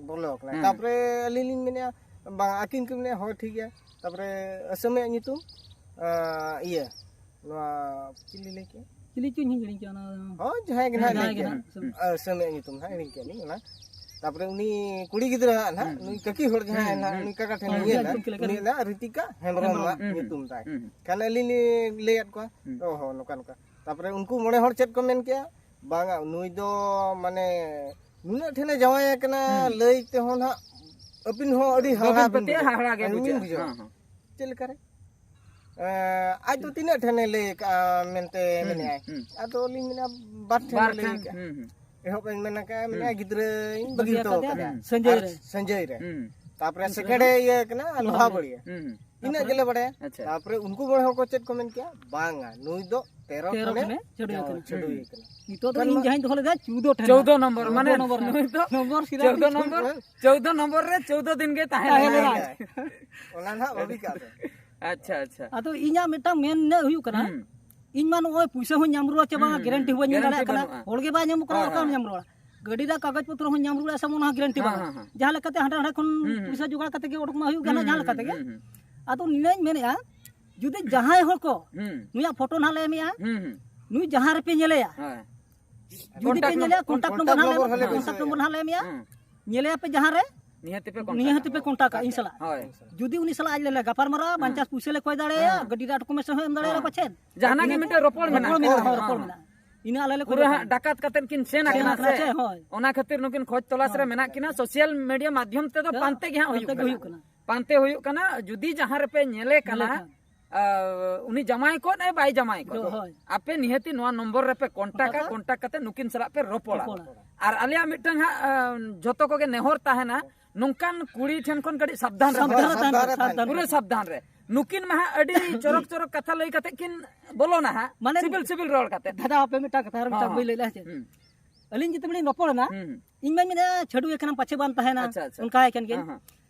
ᱵᱚᱞᱚ ᱟᱠᱟᱱᱟ᱾" ᱦᱮᱸ᱾ ᱛᱟᱯᱚᱨᱮ ᱟᱹᱞᱤᱧ ᱞᱤᱧ ᱢᱮᱱᱮᱫᱼᱟ, ᱵᱟᱝ, ᱟᱹᱠᱤᱱ ᱠᱤᱱ ᱢᱮᱱᱮᱫᱼᱟ, "ᱦᱳᱭ, ᱴᱷᱤᱠ ᱜᱮᱭᱟ᱾" ᱛᱟᱯᱚᱨᱮ ᱟᱹᱥᱟᱹᱢᱤᱭᱟᱜ ᱧᱩᱛᱩᱢ, ᱟ, ᱤᱭᱟᱹ, ᱱᱚᱣᱟ ᱪᱤᱞᱤ ᱞᱟᱹᱭ ᱠᱮᱫ? ᱪᱤᱞᱤ ᱪᱚᱧ ᱦᱤᱲᱤᱧ ᱠᱮᱫᱟ ᱚᱱᱟ᱾ ᱦᱳᱭ, ᱡᱟᱦᱟᱸᱭ ᱜᱮ ᱦᱮᱸ, ᱱᱟᱦᱟᱜ ᱡᱟᱦᱟᱸᱭ ᱞᱟᱹᱭ ᱜᱮ ᱠᱮᱫ᱾ ᱱᱟᱦᱟᱜ, ᱟᱹᱥᱟᱹᱢᱤᱭᱟᱜ ᱧᱩᱛᱩᱢ ᱱᱟᱦᱟᱜ ᱦᱤᱲᱤᱧ ᱠᱮᱫ ᱞᱤᱧ ᱚᱱᱟ᱾ ᱛᱟᱯᱚᱨᱮ ᱩᱱᱤ ᱠᱩᱲᱤ ᱜᱤᱫᱽᱨᱟᱹ ᱦᱟᱸᱜ ᱱᱟᱦᱟᱜ, ᱦᱩᱸ, ᱱᱩᱭ ᱠᱟᱹᱠᱤ ᱦᱚᱲ ᱡᱟᱦᱟᱸᱭ ᱦᱩᱸ, ᱱᱟᱦᱟᱜ, ᱦᱩᱸ᱾ ᱩᱱᱤ ᱠᱟᱠᱟ ᱴᱷᱮᱱ ᱦᱳᱭ, ᱞᱤᱧ ᱧᱮᱞ ᱮᱫᱟ, ᱦᱳᱭ, ᱦᱳᱭ᱾ ᱩᱱᱤ ᱫᱚ ᱨᱤᱛᱤᱠᱟ ᱦᱮᱢᱵᱨᱚᱢ ᱦᱮᱢᱵᱨᱚᱢ᱾ ᱦᱟᱸᱜ ᱦᱩᱸ, ᱦᱩᱸ, ᱧᱩᱛᱩᱢ ᱛᱟᱭ᱾ ᱦᱩᱸ, ᱦᱩᱸ᱾ ᱠᱷᱟᱱ ᱟᱹᱞᱤᱧ ᱞᱤᱧ ᱞᱟᱹᱭᱟᱫ ᱠᱚᱣᱟ, ᱦᱩᱸ᱾ ᱚ ᱦᱚᱸ, ᱱᱚᱝᱠᱟ, ᱱᱚᱝᱠᱟ᱾ ᱛᱟᱯᱚᱨᱮ ᱩᱱᱠᱩ ᱢᱚᱬᱮ ᱦᱚᱲ ᱪᱮᱫ ᱠᱚ ᱢᱮᱱ ᱠᱮᱜᱼᱟ? ᱵᱟᱝᱟ, ᱱᱩᱭ ᱫᱚ ᱢᱟᱱᱮ ᱱᱩᱱᱟᱹᱜ ᱴᱷᱮᱱᱮ ᱡᱟᱶᱟᱭ ᱟᱠᱟᱱᱟ ᱦᱩᱸ᱾ ᱞᱟᱹᱭ ᱛᱮᱦᱚᱸ ᱱᱟᱦᱟᱜ ᱟᱹᱵᱤᱱ ᱦᱚᱸ ᱟᱹᱰᱤ ᱦᱟᱦᱟᱲᱟ ᱵᱟᱹᱵᱤᱱ ᱵᱤᱱ ᱯᱟᱹᱛᱭᱟᱹᱜᱼᱟ, ᱵᱩᱡᱷᱟᱹᱣᱟ᱾ ᱦᱟᱦᱟᱲᱟ ᱜᱮ ᱟᱹᱵᱤᱱ ᱵᱤᱱ ᱵᱩᱡᱷᱟᱹᱜᱼᱟ᱾ ᱵᱩᱡᱷᱟᱹᱣᱟ᱾ ᱦᱮᱸ, ᱦᱮᱸ᱾ ᱪᱮᱫ ᱞᱮᱠᱟᱨᱮ? ᱮᱸ, ᱟᱡ ᱫᱚ ᱛᱤᱱᱟᱹᱜ ᱴᱷᱮᱱᱮ ᱞᱟᱹᱭ ᱟᱠᱟᱜᱼᱟ ᱢᱮᱱᱛᱮ ᱦᱩᱸ, ᱢᱮᱱᱮᱫᱼᱟᱭ? ᱦᱩᱸ᱾ ᱟᱫᱚ ᱞᱤᱧ ᱢᱮᱱᱟ, ᱵᱟᱨ ᱴᱷᱮᱱ ᱵᱟᱨ ᱞᱟᱹᱭ ᱴᱷᱮᱱ, ᱟᱠᱟᱜᱼᱟ᱾ ᱦᱩᱸ, ᱦᱩᱸ᱾ ᱮᱦᱚᱵ ᱮ ᱢᱮᱱ ᱟᱠᱟᱜᱼᱟ, ᱦᱩᱸ᱾ ᱢᱮᱱᱮᱫᱼᱟ, "ᱜᱤᱫᱽᱨᱟᱹᱧ ᱵᱟᱹᱜᱤ ᱵᱟᱹᱜᱤ ᱦᱚᱴᱚ ᱟᱠᱟᱫᱮᱭᱟ ᱟᱠᱟᱫᱟ᱾ ᱦᱩᱸ᱾ ᱥᱟᱹᱧᱡᱟᱹᱭ ᱟᱨ ᱨᱮ᱾ ᱥᱟᱹᱧᱡᱟᱹᱭ ᱨᱮ᱾ ᱦᱩᱸ᱾ ᱛᱟᱯᱚᱨᱮ ᱩᱱ ᱥᱮᱠᱮᱱᱰ ᱥᱚᱢᱚᱭ ᱮ ᱤᱭᱟᱹ ᱠᱟᱱᱟ, ᱞᱚᱦᱟ ᱞᱚᱦᱟ ᱵᱟᱹᱲᱤᱭᱟᱹ᱾ ᱵᱟᱹᱲᱤᱭᱟᱹ᱾ ᱦᱩᱸ, ᱦᱩᱸ᱾ ᱤᱱᱟᱹᱜ ᱟᱪᱪᱷᱟ᱾ ᱜᱮᱞᱮ ᱵᱟᱲᱟᱭᱟ᱾ ᱟᱪᱪᱷᱟ᱾ ᱛᱟᱯᱚᱨᱮ ᱩᱱᱠᱩ ᱢᱚᱬᱮ ᱦᱚᱲ ᱠᱚ ᱪᱮᱫ ᱠᱚ ᱢᱮᱱ ᱠᱮᱜᱼᱟ? ᱵᱟᱝᱟ, ᱱᱩᱭ ᱫᱚ ᱛᱮᱨᱚ ᱛᱮᱨᱚ ᱠᱷᱚᱱᱮ ᱴᱷᱮᱱᱮ ᱪᱷᱟᱹᱰᱣᱤ ᱦᱩᱸ᱾ ᱠᱟᱱᱟ᱾ ᱪᱷᱟᱹᱰᱣᱤ ᱠᱟᱱᱟ᱾ ᱱᱤᱛᱚᱜ ᱫᱚ ᱠᱷᱟᱱ ᱤᱧ ᱢᱟ ᱡᱟᱦᱟᱸᱧ ᱫᱚᱦᱚ ᱞᱮᱫᱟ ᱪᱳᱫᱽᱫᱳ ᱴᱷᱮᱱ ᱪᱳᱫᱽᱫᱳ ᱨᱮᱱᱟᱜ᱾ ᱱᱚᱢᱵᱚᱨ, ᱪᱳᱫᱽᱫᱳ ᱢᱟᱱᱮ ᱱᱚᱢᱵᱚᱨ ᱨᱮᱱᱟᱜ᱾ ᱱᱩᱭ ᱫᱚ ᱱᱚᱢᱵᱚᱨ ᱥᱤᱫᱷᱟᱹ ᱪᱳᱫᱽᱫᱳ ᱯᱤᱪᱷᱩ ᱱᱚᱢᱵᱚᱨ, ᱦᱮᱸ᱾ ᱪᱳᱫᱽᱫᱳ ᱱᱚᱢᱵᱚᱨ ᱨᱮ ᱪᱳᱫᱽᱫᱳ ᱫᱤᱱ ᱜᱮ ᱛᱟᱦᱮᱸ ᱛᱟᱦᱮᱸ ᱞᱮᱱᱟ᱾ ᱞᱮᱱᱟᱭ᱾ ᱚᱱᱟ ᱱᱟᱦᱟᱜ ᱵᱷᱟᱹᱵᱤ ᱠᱟᱜ ᱵᱮᱱ᱾ ᱟᱪᱪᱷᱟ, ᱟᱪᱪᱷᱟ᱾ ᱟᱫᱚ ᱤᱧᱟᱜ ᱢᱤᱫᱴᱟᱝ ᱢᱮᱱ ᱤᱱᱟᱹ ᱦᱩᱭᱩᱜ ᱠᱟᱱᱟ, ᱦᱩᱸ᱾ ᱤᱧ ᱢᱟ ᱱᱚᱜᱼᱚᱭ ᱯᱩᱭᱥᱟᱹ ᱦᱚᱸᱧ ᱧᱟᱢ ᱨᱩᱣᱟᱹᱲ ᱪᱮ ᱵᱟᱝᱟ, ᱦᱩᱸ, ᱜᱮᱨᱮᱱᱴᱤ ᱦᱩᱸ᱾ ᱦᱚᱸ ᱵᱟᱹᱧ ᱢᱮᱱ ᱜᱮᱨᱮᱱᱴᱤ ᱫᱟᱲᱮᱭᱟᱜ ᱠᱟᱱᱟ᱾ ᱵᱟᱹᱱᱩᱜᱼᱟ᱾ ᱦᱚᱲ ᱜᱮ ᱵᱟᱭ ᱧᱟᱢ ᱠᱟᱱᱟ, ᱦᱳᱭ, ᱚᱠᱟ ᱨᱮᱢ ᱦᱳᱭ᱾ ᱧᱟᱢ ᱨᱩᱣᱟᱹᱲᱟ? ᱜᱟᱹᱰᱤ ᱨᱮᱭᱟᱜ ᱠᱟᱜᱚᱡᱽ ᱯᱚᱛᱨᱚ ᱦᱚᱸᱧ ᱧᱟᱢ ᱨᱩᱣᱟᱹᱲᱟ ᱥᱮ ᱵᱟᱝ, ᱚᱱᱟ ᱦᱚᱸ ᱜᱮᱨᱮᱱᱴᱤ ᱦᱮᱸ, ᱵᱟᱹᱱᱩᱜᱼᱟ᱾ ᱦᱮᱸ, ᱦᱮᱸ᱾ ᱡᱟᱦᱟᱸ ᱞᱮᱠᱟᱛᱮ ᱦᱟᱸᱰᱮ ᱱᱟᱸᱰᱮ ᱠᱷᱚᱱ ᱦᱩᱸ, ᱦᱩᱸ, ᱯᱩᱭᱥᱟᱹ ᱦᱩᱸ, ᱡᱚᱜᱟᱲ ᱠᱟᱛᱮ ᱜᱮ ᱚᱰᱚᱠ ᱢᱟ ᱦᱩᱭᱩᱜ ᱜᱮᱭᱟ, ᱦᱩᱸ, ᱡᱟᱦᱟᱸ ᱦᱩᱸ, ᱞᱮᱠᱟᱛᱮ ᱜᱮ᱾ ᱦᱩᱸ, ᱦᱩᱸ᱾ ᱟᱫᱚ ᱱᱤᱭᱟᱹᱧ ᱢᱮᱱᱮᱫᱼᱟ, ᱦᱩᱸ᱾ ᱱᱩᱭᱟᱜ ᱯᱷᱳᱴᱳ ᱱᱟᱦᱟᱜ ᱞᱮ ᱮᱢᱮᱜᱼᱟ, ᱦᱩᱸ, ᱦᱩᱸ᱾ ᱱᱩᱭ ᱡᱟᱦᱟᱸ ᱨᱮᱯᱮ ᱧᱮᱞᱮᱭᱟ, ᱦᱳᱭ᱾ ᱡᱩᱫᱤ ᱯᱮ ᱠᱚᱱᱴᱟᱠᱴ ᱧᱮᱞᱮᱭᱟ, ᱱᱚᱢᱵᱚᱨ, ᱠᱚᱱᱴᱟᱠᱴ ᱠᱚᱱᱴᱟᱠᱴ ᱱᱚᱢᱵᱚᱨ ᱱᱟᱦᱟᱜ ᱞᱮ ᱱᱚᱢᱵᱚᱨ ᱮᱢᱮᱜᱼᱟ, ᱦᱚᱸ ᱞᱮ ᱠᱚᱱᱴᱟᱠᱴ ᱱᱚᱢᱵᱚᱨ ᱱᱟᱦᱟᱜ ᱞᱮ ᱮᱢᱮᱜᱼᱟ᱾ ᱦᱩᱸ᱾ ᱧᱮᱞᱮᱭᱟ ᱯᱮ ᱡᱟᱦᱟᱸ ᱨᱮ, ᱱᱤᱦᱟᱹᱛ ᱯᱮ ᱱᱤᱦᱟᱹᱛ ᱯᱮ ᱠᱚᱱᱴᱟᱠᱴᱟ᱾ ᱠᱚᱱᱴᱟᱠᱴᱟ, ᱤᱧ ᱥᱟᱞᱟᱜ᱾ ᱦᱳᱭ᱾ ᱡᱩᱫᱤ ᱩᱱᱤ ᱥᱟᱞᱟᱜ ᱟᱡ ᱞᱮ ᱜᱟᱯᱟᱞ ᱢᱟᱨᱟᱣᱟ, ᱦᱮᱸ᱾ ᱵᱟᱧᱪᱟᱥ ᱯᱩᱭᱥᱟᱹ ᱞᱮ ᱠᱚᱭ ᱫᱟᱲᱮᱭᱟᱭᱟ, ᱦᱮᱸ᱾ ᱜᱟᱹᱰᱤ ᱨᱮᱭᱟᱜ ᱰᱚᱠᱩᱢᱮᱱᱴᱥ ᱦᱚᱸ ᱮᱢ ᱫᱟᱲᱮᱭᱟᱭᱟ ᱦᱮᱸ᱾ ᱯᱟᱪᱷᱮᱫ᱾ ᱡᱟᱦᱟᱱᱟᱜ ᱜᱮ ᱤᱱᱟᱹ ᱢᱤᱫᱴᱮᱱ ᱨᱚᱯᱚᱲ ᱨᱚᱯᱚᱲ ᱢᱮᱱᱟᱜᱼᱟ᱾ ᱢᱮᱱᱟᱜᱼᱟ, ᱦᱚᱸ, ᱦᱚᱸ, ᱨᱚᱯᱚᱲ ᱦᱚᱸ᱾ ᱢᱮᱱᱟᱜᱼᱟ᱾ ᱤᱱᱟᱹ ᱟᱞᱮ ᱞᱮ ᱯᱩᱨᱟᱹ ᱠᱷᱚᱡᱚᱜ ᱦᱟᱸᱜ ᱠᱟᱱᱟ᱾ ᱰᱟᱠᱟᱛ ᱠᱟᱛᱮᱫ ᱠᱤᱱ ᱥᱮᱱ ᱟᱠᱟᱱᱟ ᱥᱮ? ᱦᱳᱭ᱾ ᱚᱱᱟ ᱠᱷᱟᱹᱛᱤᱨ ᱱᱩᱠᱤᱱ ᱠᱷᱚᱡᱽ ᱛᱚᱞᱟᱥ ᱨᱮ ᱦᱳᱭ᱾ ᱢᱮᱱᱟᱜ ᱠᱤᱱᱟ᱾ ᱥᱳᱥᱟᱞ ᱢᱤᱰᱤᱭᱟ ᱢᱟᱫᱽᱫᱷᱚᱢ ᱛᱮᱫᱚ ᱦᱳᱭ, ᱯᱟᱱᱛᱮ ᱜᱮ ᱦᱟᱸᱜ ᱯᱟᱱᱛᱮ ᱦᱩᱭᱩᱜ ᱜᱮ ᱠᱟᱱᱟ᱾ ᱦᱩᱭᱩᱜ ᱠᱟᱱᱟ᱾ ᱯᱟᱱᱛᱮ ᱦᱩᱭᱩᱜ ᱠᱟᱱᱟ᱾ ᱡᱩᱫᱤ ᱡᱟᱦᱟᱸ ᱨᱮᱯᱮ ᱧᱮᱞᱮ ᱠᱟᱱᱟ, ᱧᱮᱞᱮ ᱠᱟᱱᱟ᱾ ᱟ, ᱩᱱᱤ ᱡᱟᱢᱟᱭ ᱠᱚᱫ ᱮ ᱵᱟᱭ ᱡᱟᱢᱟᱭ ᱠᱚᱫ, ᱦᱳᱭ᱾ ᱟᱯᱮ ᱱᱤᱦᱟᱹᱛᱤ ᱱᱚᱣᱟ ᱱᱚᱢᱵᱚᱨ ᱨᱮᱯᱮ ᱠᱚᱱᱴᱟᱠᱟ, ᱠᱚᱱᱴᱟᱠᱟ᱾ ᱠᱚᱱᱴᱟᱠ ᱠᱟᱛᱮ ᱱᱩᱠᱤᱱ ᱥᱟᱞᱟᱜ ᱯᱮ ᱨᱚᱯᱚᱲᱟ᱾ ᱨᱚᱯᱚᱲᱟ᱾ ᱟᱨ ᱟᱞᱮᱭᱟᱜ ᱢᱤᱫᱴᱟᱝ ᱦᱟᱸᱜ, ᱟ, ᱡᱷᱚᱛᱚ ᱠᱚᱜᱮ ᱱᱮᱦᱚᱨ ᱛᱟᱦᱮᱱᱟ, ᱱᱚᱝᱠᱟᱱ ᱠᱩᱲᱤ ᱴᱷᱮᱱ ᱠᱷᱚᱱ ᱠᱟᱹᱴᱤᱡ ᱥᱟᱵᱫᱷᱟᱱ ᱨᱮ ᱥᱟᱵᱫᱷᱟᱱ ᱛᱟᱦᱮᱱ᱾ ᱥᱟᱵᱫᱷᱟᱱ ᱨᱮ, ᱥᱟᱵᱫᱷᱟᱱ ᱨᱮ᱾ ᱯᱩᱨᱟᱹ ᱥᱟᱵᱫᱷᱟᱱ ᱨᱮ᱾ ᱱᱩᱠᱤᱱ ᱢᱟ ᱦᱟᱸᱜ ᱟᱹᱰᱤ ᱪᱚᱨᱚᱠ ᱪᱚᱨᱚᱠ ᱠᱟᱛᱷᱟ ᱞᱟᱹᱭ ᱠᱟᱛᱮ ᱠᱤᱱ ᱵᱚᱞᱚᱱᱟ ᱦᱟᱸᱜ, ᱢᱟᱱᱮ ᱥᱤᱵᱤᱞ ᱥᱤᱵᱤᱞ ᱨᱚᱲ ᱠᱟᱛᱮ᱾ ᱫᱟᱫᱟ, ᱟᱯᱮ ᱢᱤᱫᱴᱟᱝ ᱠᱟᱛᱷᱟ ᱟᱨ ᱢᱤᱫᱴᱟᱝ ᱦᱚᱸ, ᱵᱟᱹᱧ ᱞᱟᱹᱭ ᱞᱮᱫᱼᱟ ᱪᱮ? ᱦᱩᱸ᱾ ᱟᱹᱞᱤᱧ ᱡᱮᱛᱮ ᱵᱮᱲᱤᱧ ᱨᱚᱯᱚᱲ ᱮᱱᱟ, ᱦᱩᱸ, ᱦᱩᱸ᱾ ᱤᱧ ᱢᱟᱧ ᱢᱮᱱᱮᱫᱼᱟ, ᱪᱷᱟᱹᱰᱩᱭ ᱠᱟᱱᱟᱢ, ᱯᱟᱪᱷᱮ ᱵᱟᱝ ᱛᱟᱦᱮᱱᱟ, ᱟᱪᱪᱷᱟ, ᱟᱪᱪᱷᱟ᱾ ᱚᱱᱠᱟᱭ ᱠᱟᱱ ᱜᱮᱭᱟ᱾ ᱦᱮᱸ, ᱦᱮᱸ᱾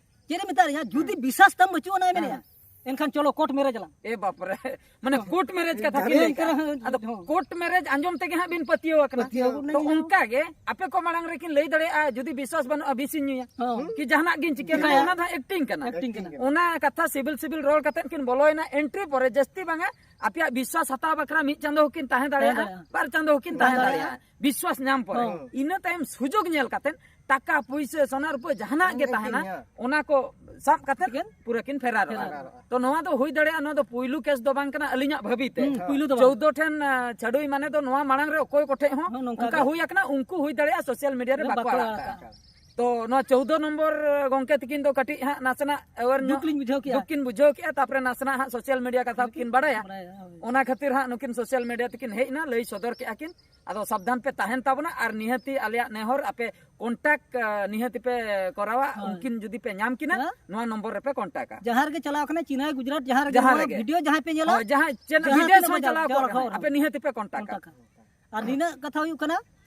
ᱪᱮᱫ ᱮ ᱢᱮᱛᱟᱫ ᱞᱤᱧᱟ, ᱡᱩᱫᱤ ᱦᱮᱸ, ᱵᱤᱥᱥᱟᱥ ᱛᱟᱢ ᱵᱟᱹᱪᱩᱜ ᱟᱱᱟ ᱢᱮᱱᱮᱫᱼᱟ, ᱦᱮᱸ᱾ ᱮᱱᱠᱷᱟᱱ ᱪᱚᱞᱚ ᱠᱳᱨᱴ ᱢᱮᱨᱮᱡᱽ ᱟᱞᱟᱝ᱾ ᱮ ᱵᱟᱯ ᱨᱮ, ᱢᱟᱱᱮ ᱦᱚᱸ᱾ ᱠᱳᱨᱴ ᱢᱮᱨᱮᱡᱽ ᱠᱟᱛᱷᱟ ᱠᱤᱱ ᱞᱟᱹᱭ ᱠᱟᱜᱼᱟ᱾ ᱦᱚᱸ, ᱟᱫᱚ ᱦᱚᱸ᱾ ᱠᱳᱨᱴ ᱢᱮᱨᱮᱡᱽ ᱟᱸᱡᱚᱢ ᱛᱮᱜᱮ ᱦᱟᱸᱜ ᱵᱤᱱ ᱯᱟᱹᱛᱭᱟᱹᱣ ᱟᱠᱟᱱᱟ᱾ ᱯᱟᱹᱛᱭᱟᱹᱣ ᱛᱚ ᱟᱠᱟᱱᱟ᱾ ᱚᱱᱠᱟ ᱜᱮ ᱟᱯᱮ ᱠᱚ ᱢᱟᱲᱟᱝ ᱨᱮᱠᱤᱱ ᱞᱟᱹᱭ ᱫᱟᱲᱮᱭᱟᱜᱼᱟ, ᱡᱩᱫᱤ ᱵᱤᱥᱥᱟᱥ ᱵᱟᱹᱱᱩᱜᱼᱟ, ᱵᱤᱥᱤᱧ ᱧᱩᱭᱟ᱾ ᱦᱚᱸ᱾ ᱠᱤ ᱡᱟᱦᱟᱱᱟᱜ ᱜᱤᱧ ᱪᱤᱠᱟᱹᱭᱟ, ᱪᱤᱠᱟᱹᱭᱟ? ᱚᱱᱟ ᱫᱚ ᱦᱟᱸᱜ ᱮᱠᱴᱤᱝ ᱠᱟᱱᱟ᱾ ᱮᱠᱴᱤᱝ ᱠᱟᱱᱟ᱾ ᱚᱱᱟ ᱠᱟᱛᱷᱟ ᱥᱤᱵᱤᱞ ᱥᱤᱵᱤᱞ ᱨᱚᱲ ᱠᱟᱛᱮ ᱠᱤᱱ ᱵᱚᱞᱚᱭᱮᱱᱟ ᱮᱱᱴᱨᱤ ᱯᱚᱨᱮ, ᱡᱟᱹᱥᱛᱤ ᱵᱟᱝᱟ, ᱟᱯᱮᱭᱟᱜ ᱵᱤᱥᱥᱟᱥ ᱦᱟᱛᱟᱣ ᱵᱟᱠᱷᱨᱟ ᱢᱤᱫ ᱪᱟᱸᱫᱚ ᱦᱚᱸᱠᱤᱱ ᱛᱟᱦᱮᱸ ᱫᱟᱲᱮᱭᱟᱜᱼᱟ, ᱛᱟᱦᱮᱸ ᱫᱟᱲᱮᱭᱟᱜᱼᱟ᱾ ᱵᱟᱨ ᱪᱟᱸᱫᱚ ᱦᱚᱸᱠᱤᱱ ᱛᱟᱦᱮᱸ ᱛᱟᱦᱮᱸ ᱫᱟᱲᱮᱭᱟᱜᱼᱟ᱾ ᱫᱟᱲᱮᱭᱟᱜᱼᱟ᱾ ᱵᱤᱥᱥᱟᱥ ᱧᱟᱢ ᱯᱚᱨᱮ᱾ ᱦᱚᱸ᱾ ᱤᱱᱟᱹ ᱛᱟᱭᱚᱢ ᱥᱩᱡᱳᱜᱽ ᱧᱮᱞ ᱠᱟᱛᱮ ᱴᱟᱠᱟ ᱯᱩᱭᱥᱟᱹ, ᱥᱚᱱᱟ ᱨᱩᱯᱟᱹ ᱡᱟᱦᱟᱱᱟᱜ ᱜᱮ ᱦᱮᱸ, ᱛᱟᱦᱮᱱᱟ, ᱦᱮᱸ᱾ ᱚᱱᱟ ᱠᱚ ᱥᱟᱵ ᱠᱟᱛᱮ ᱴᱷᱤᱠᱟᱹᱱ? ᱯᱩᱨᱟᱹ ᱠᱤᱱ ᱯᱷᱮᱨᱟᱨᱚᱜᱼᱟ᱾ ᱯᱷᱮᱨᱟᱨᱚᱜᱼᱟ᱾ ᱛᱚ ᱱᱚᱣᱟ ᱫᱚ ᱦᱩᱭ ᱫᱟᱲᱮᱭᱟᱜᱼᱟ, ᱱᱚᱣᱟ ᱫᱚ ᱯᱩᱭᱞᱩ ᱠᱮᱥ ᱫᱚ ᱵᱟᱝ ᱠᱟᱱᱟ ᱟᱹᱞᱤᱧᱟᱜ ᱵᱷᱟᱹᱵᱤ ᱛᱮ᱾ ᱦᱩᱸ, ᱯᱩᱭᱞᱩ ᱫᱚ ᱵᱟᱝ᱾ ᱪᱳᱣᱫᱚ ᱴᱷᱮᱱ, ᱟ, ᱪᱷᱟᱹᱰᱩᱭ ᱢᱟᱱᱮ ᱫᱚ ᱱᱚᱣᱟ ᱢᱟᱲᱟᱝ ᱨᱮ ᱚᱠᱚᱭ ᱠᱚᱴᱷᱮᱡ ᱦᱚᱸ ᱦᱚᱸ, ᱱᱚᱝᱠᱟ ᱱᱚᱝᱠᱟ ᱜᱮ᱾ ᱦᱩᱭ ᱟᱠᱟᱱᱟ, ᱩᱱᱠᱩ ᱦᱩᱭ ᱫᱟᱲᱮᱭᱟᱜᱼᱟ ᱥᱳᱥᱟᱞ ᱢᱤᱰᱤᱭᱟ ᱨᱮ ᱵᱟᱠᱚ ᱵᱟᱠᱚ ᱟᱲᱟᱜ ᱟᱲᱟᱜ ᱠᱟᱜᱼᱟ᱾ ᱠᱟᱜᱼᱟ᱾ ᱛᱚ ᱱᱚᱣᱟ ᱪᱳᱣᱫᱚ ᱱᱚᱢᱵᱚᱨ, ᱟ, ᱜᱚᱝᱠᱮ ᱛᱤᱠᱤᱱ ᱫᱚ ᱠᱟᱹᱴᱤᱡ ᱦᱟᱸᱜ ᱱᱟᱥᱮᱱᱟᱜ aware ᱧᱚᱜ ᱫᱩᱠ ᱞᱤᱧ ᱵᱩᱡᱷᱟᱹᱣ ᱠᱮᱜᱼᱟ᱾ ᱫᱩᱠ ᱠᱤᱱ ᱵᱩᱡᱷᱟᱹᱣ ᱠᱮᱜᱼᱟ, ᱛᱟᱯᱚᱨᱮ ᱱᱟᱥᱮᱱᱟᱜ ᱦᱟᱸᱜ ᱥᱳᱥᱟᱞ ᱢᱤᱰᱤᱭᱟ ᱠᱟᱛᱷᱟ ᱠᱤᱱ ᱵᱟᱲᱟᱭᱟ᱾ ᱵᱟᱲᱟᱭᱟ, ᱦᱳᱭ᱾ ᱚᱱᱟ ᱠᱷᱟᱹᱛᱤᱨ ᱦᱟᱸᱜ ᱱᱩᱠᱤᱱ ᱥᱳᱥᱟᱞ ᱢᱤᱰᱤᱭᱟ ᱛᱮᱠᱤᱱ ᱦᱮᱡ ᱮᱱᱟ, ᱞᱟᱹᱭ ᱥᱚᱫᱚᱨ ᱠᱮᱜᱼᱟ ᱠᱤᱱ᱾ ᱟᱫᱚ ᱥᱟᱵᱫᱷᱟᱱ ᱯᱮ ᱛᱟᱦᱮᱱ ᱛᱟᱵᱚᱱᱟ, ᱟᱨ ᱱᱤᱦᱟᱹᱛᱤ ᱟᱞᱮᱭᱟᱜ ᱱᱮᱦᱚᱨ, ᱟᱯᱮ ᱠᱚᱱᱴᱟᱠᱴ, ᱟ, ᱱᱤᱦᱟᱹᱛᱤ ᱯᱮ ᱠᱚᱨᱟᱣᱟ᱾ ᱦᱳᱭ᱾ ᱩᱱᱠᱤᱱ ᱡᱩᱫᱤ ᱯᱮ ᱧᱟᱢ ᱠᱤᱱᱟ, ᱦᱮᱸ? ᱱᱚᱣᱟ ᱱᱚᱢᱵᱚᱨ ᱨᱮᱯᱮ ᱠᱚᱱᱴᱟᱠᱟ᱾ ᱡᱟᱦᱟᱸ ᱨᱮᱜᱮ ᱪᱟᱞᱟᱣ ᱠᱟᱱᱟ, ᱪᱮᱱᱱᱟᱭ, ᱜᱩᱡᱽᱨᱟᱴ, ᱡᱟᱦᱟᱸ ᱨᱮᱜᱮ ᱡᱟᱦᱟᱸ ᱱᱚᱣᱟ ᱨᱮᱜᱮ᱾ ᱵᱷᱤᱰᱤᱭᱳ ᱡᱟᱦᱟᱸᱭ ᱯᱮ ᱧᱮᱞᱟ, ᱦᱳᱭ, ᱡᱟᱦᱟᱸ ᱪᱮᱱ-, ᱡᱟᱦᱟᱸ ᱵᱤᱫᱮᱥ ᱛᱤᱱᱟᱹᱜ ᱦᱚᱸ ᱵᱟᱡᱟᱨ, ᱪᱟᱞᱟᱣ ᱡᱟᱦᱟᱸ ᱠᱚᱜ ᱨᱮᱦᱚᱸ, ᱨᱮᱦᱚᱸ᱾ ᱟᱯᱮ ᱱᱤᱦᱟᱹᱛᱤ ᱯᱮ ᱠᱚᱱᱴᱟᱠᱟ᱾ ᱠᱚᱱᱴᱟᱠᱟ᱾ ᱟᱨ ᱱᱤᱱᱟᱹᱜ ᱠᱟᱛᱷᱟ ᱦᱩᱭᱩᱜ ᱠᱟᱱᱟ,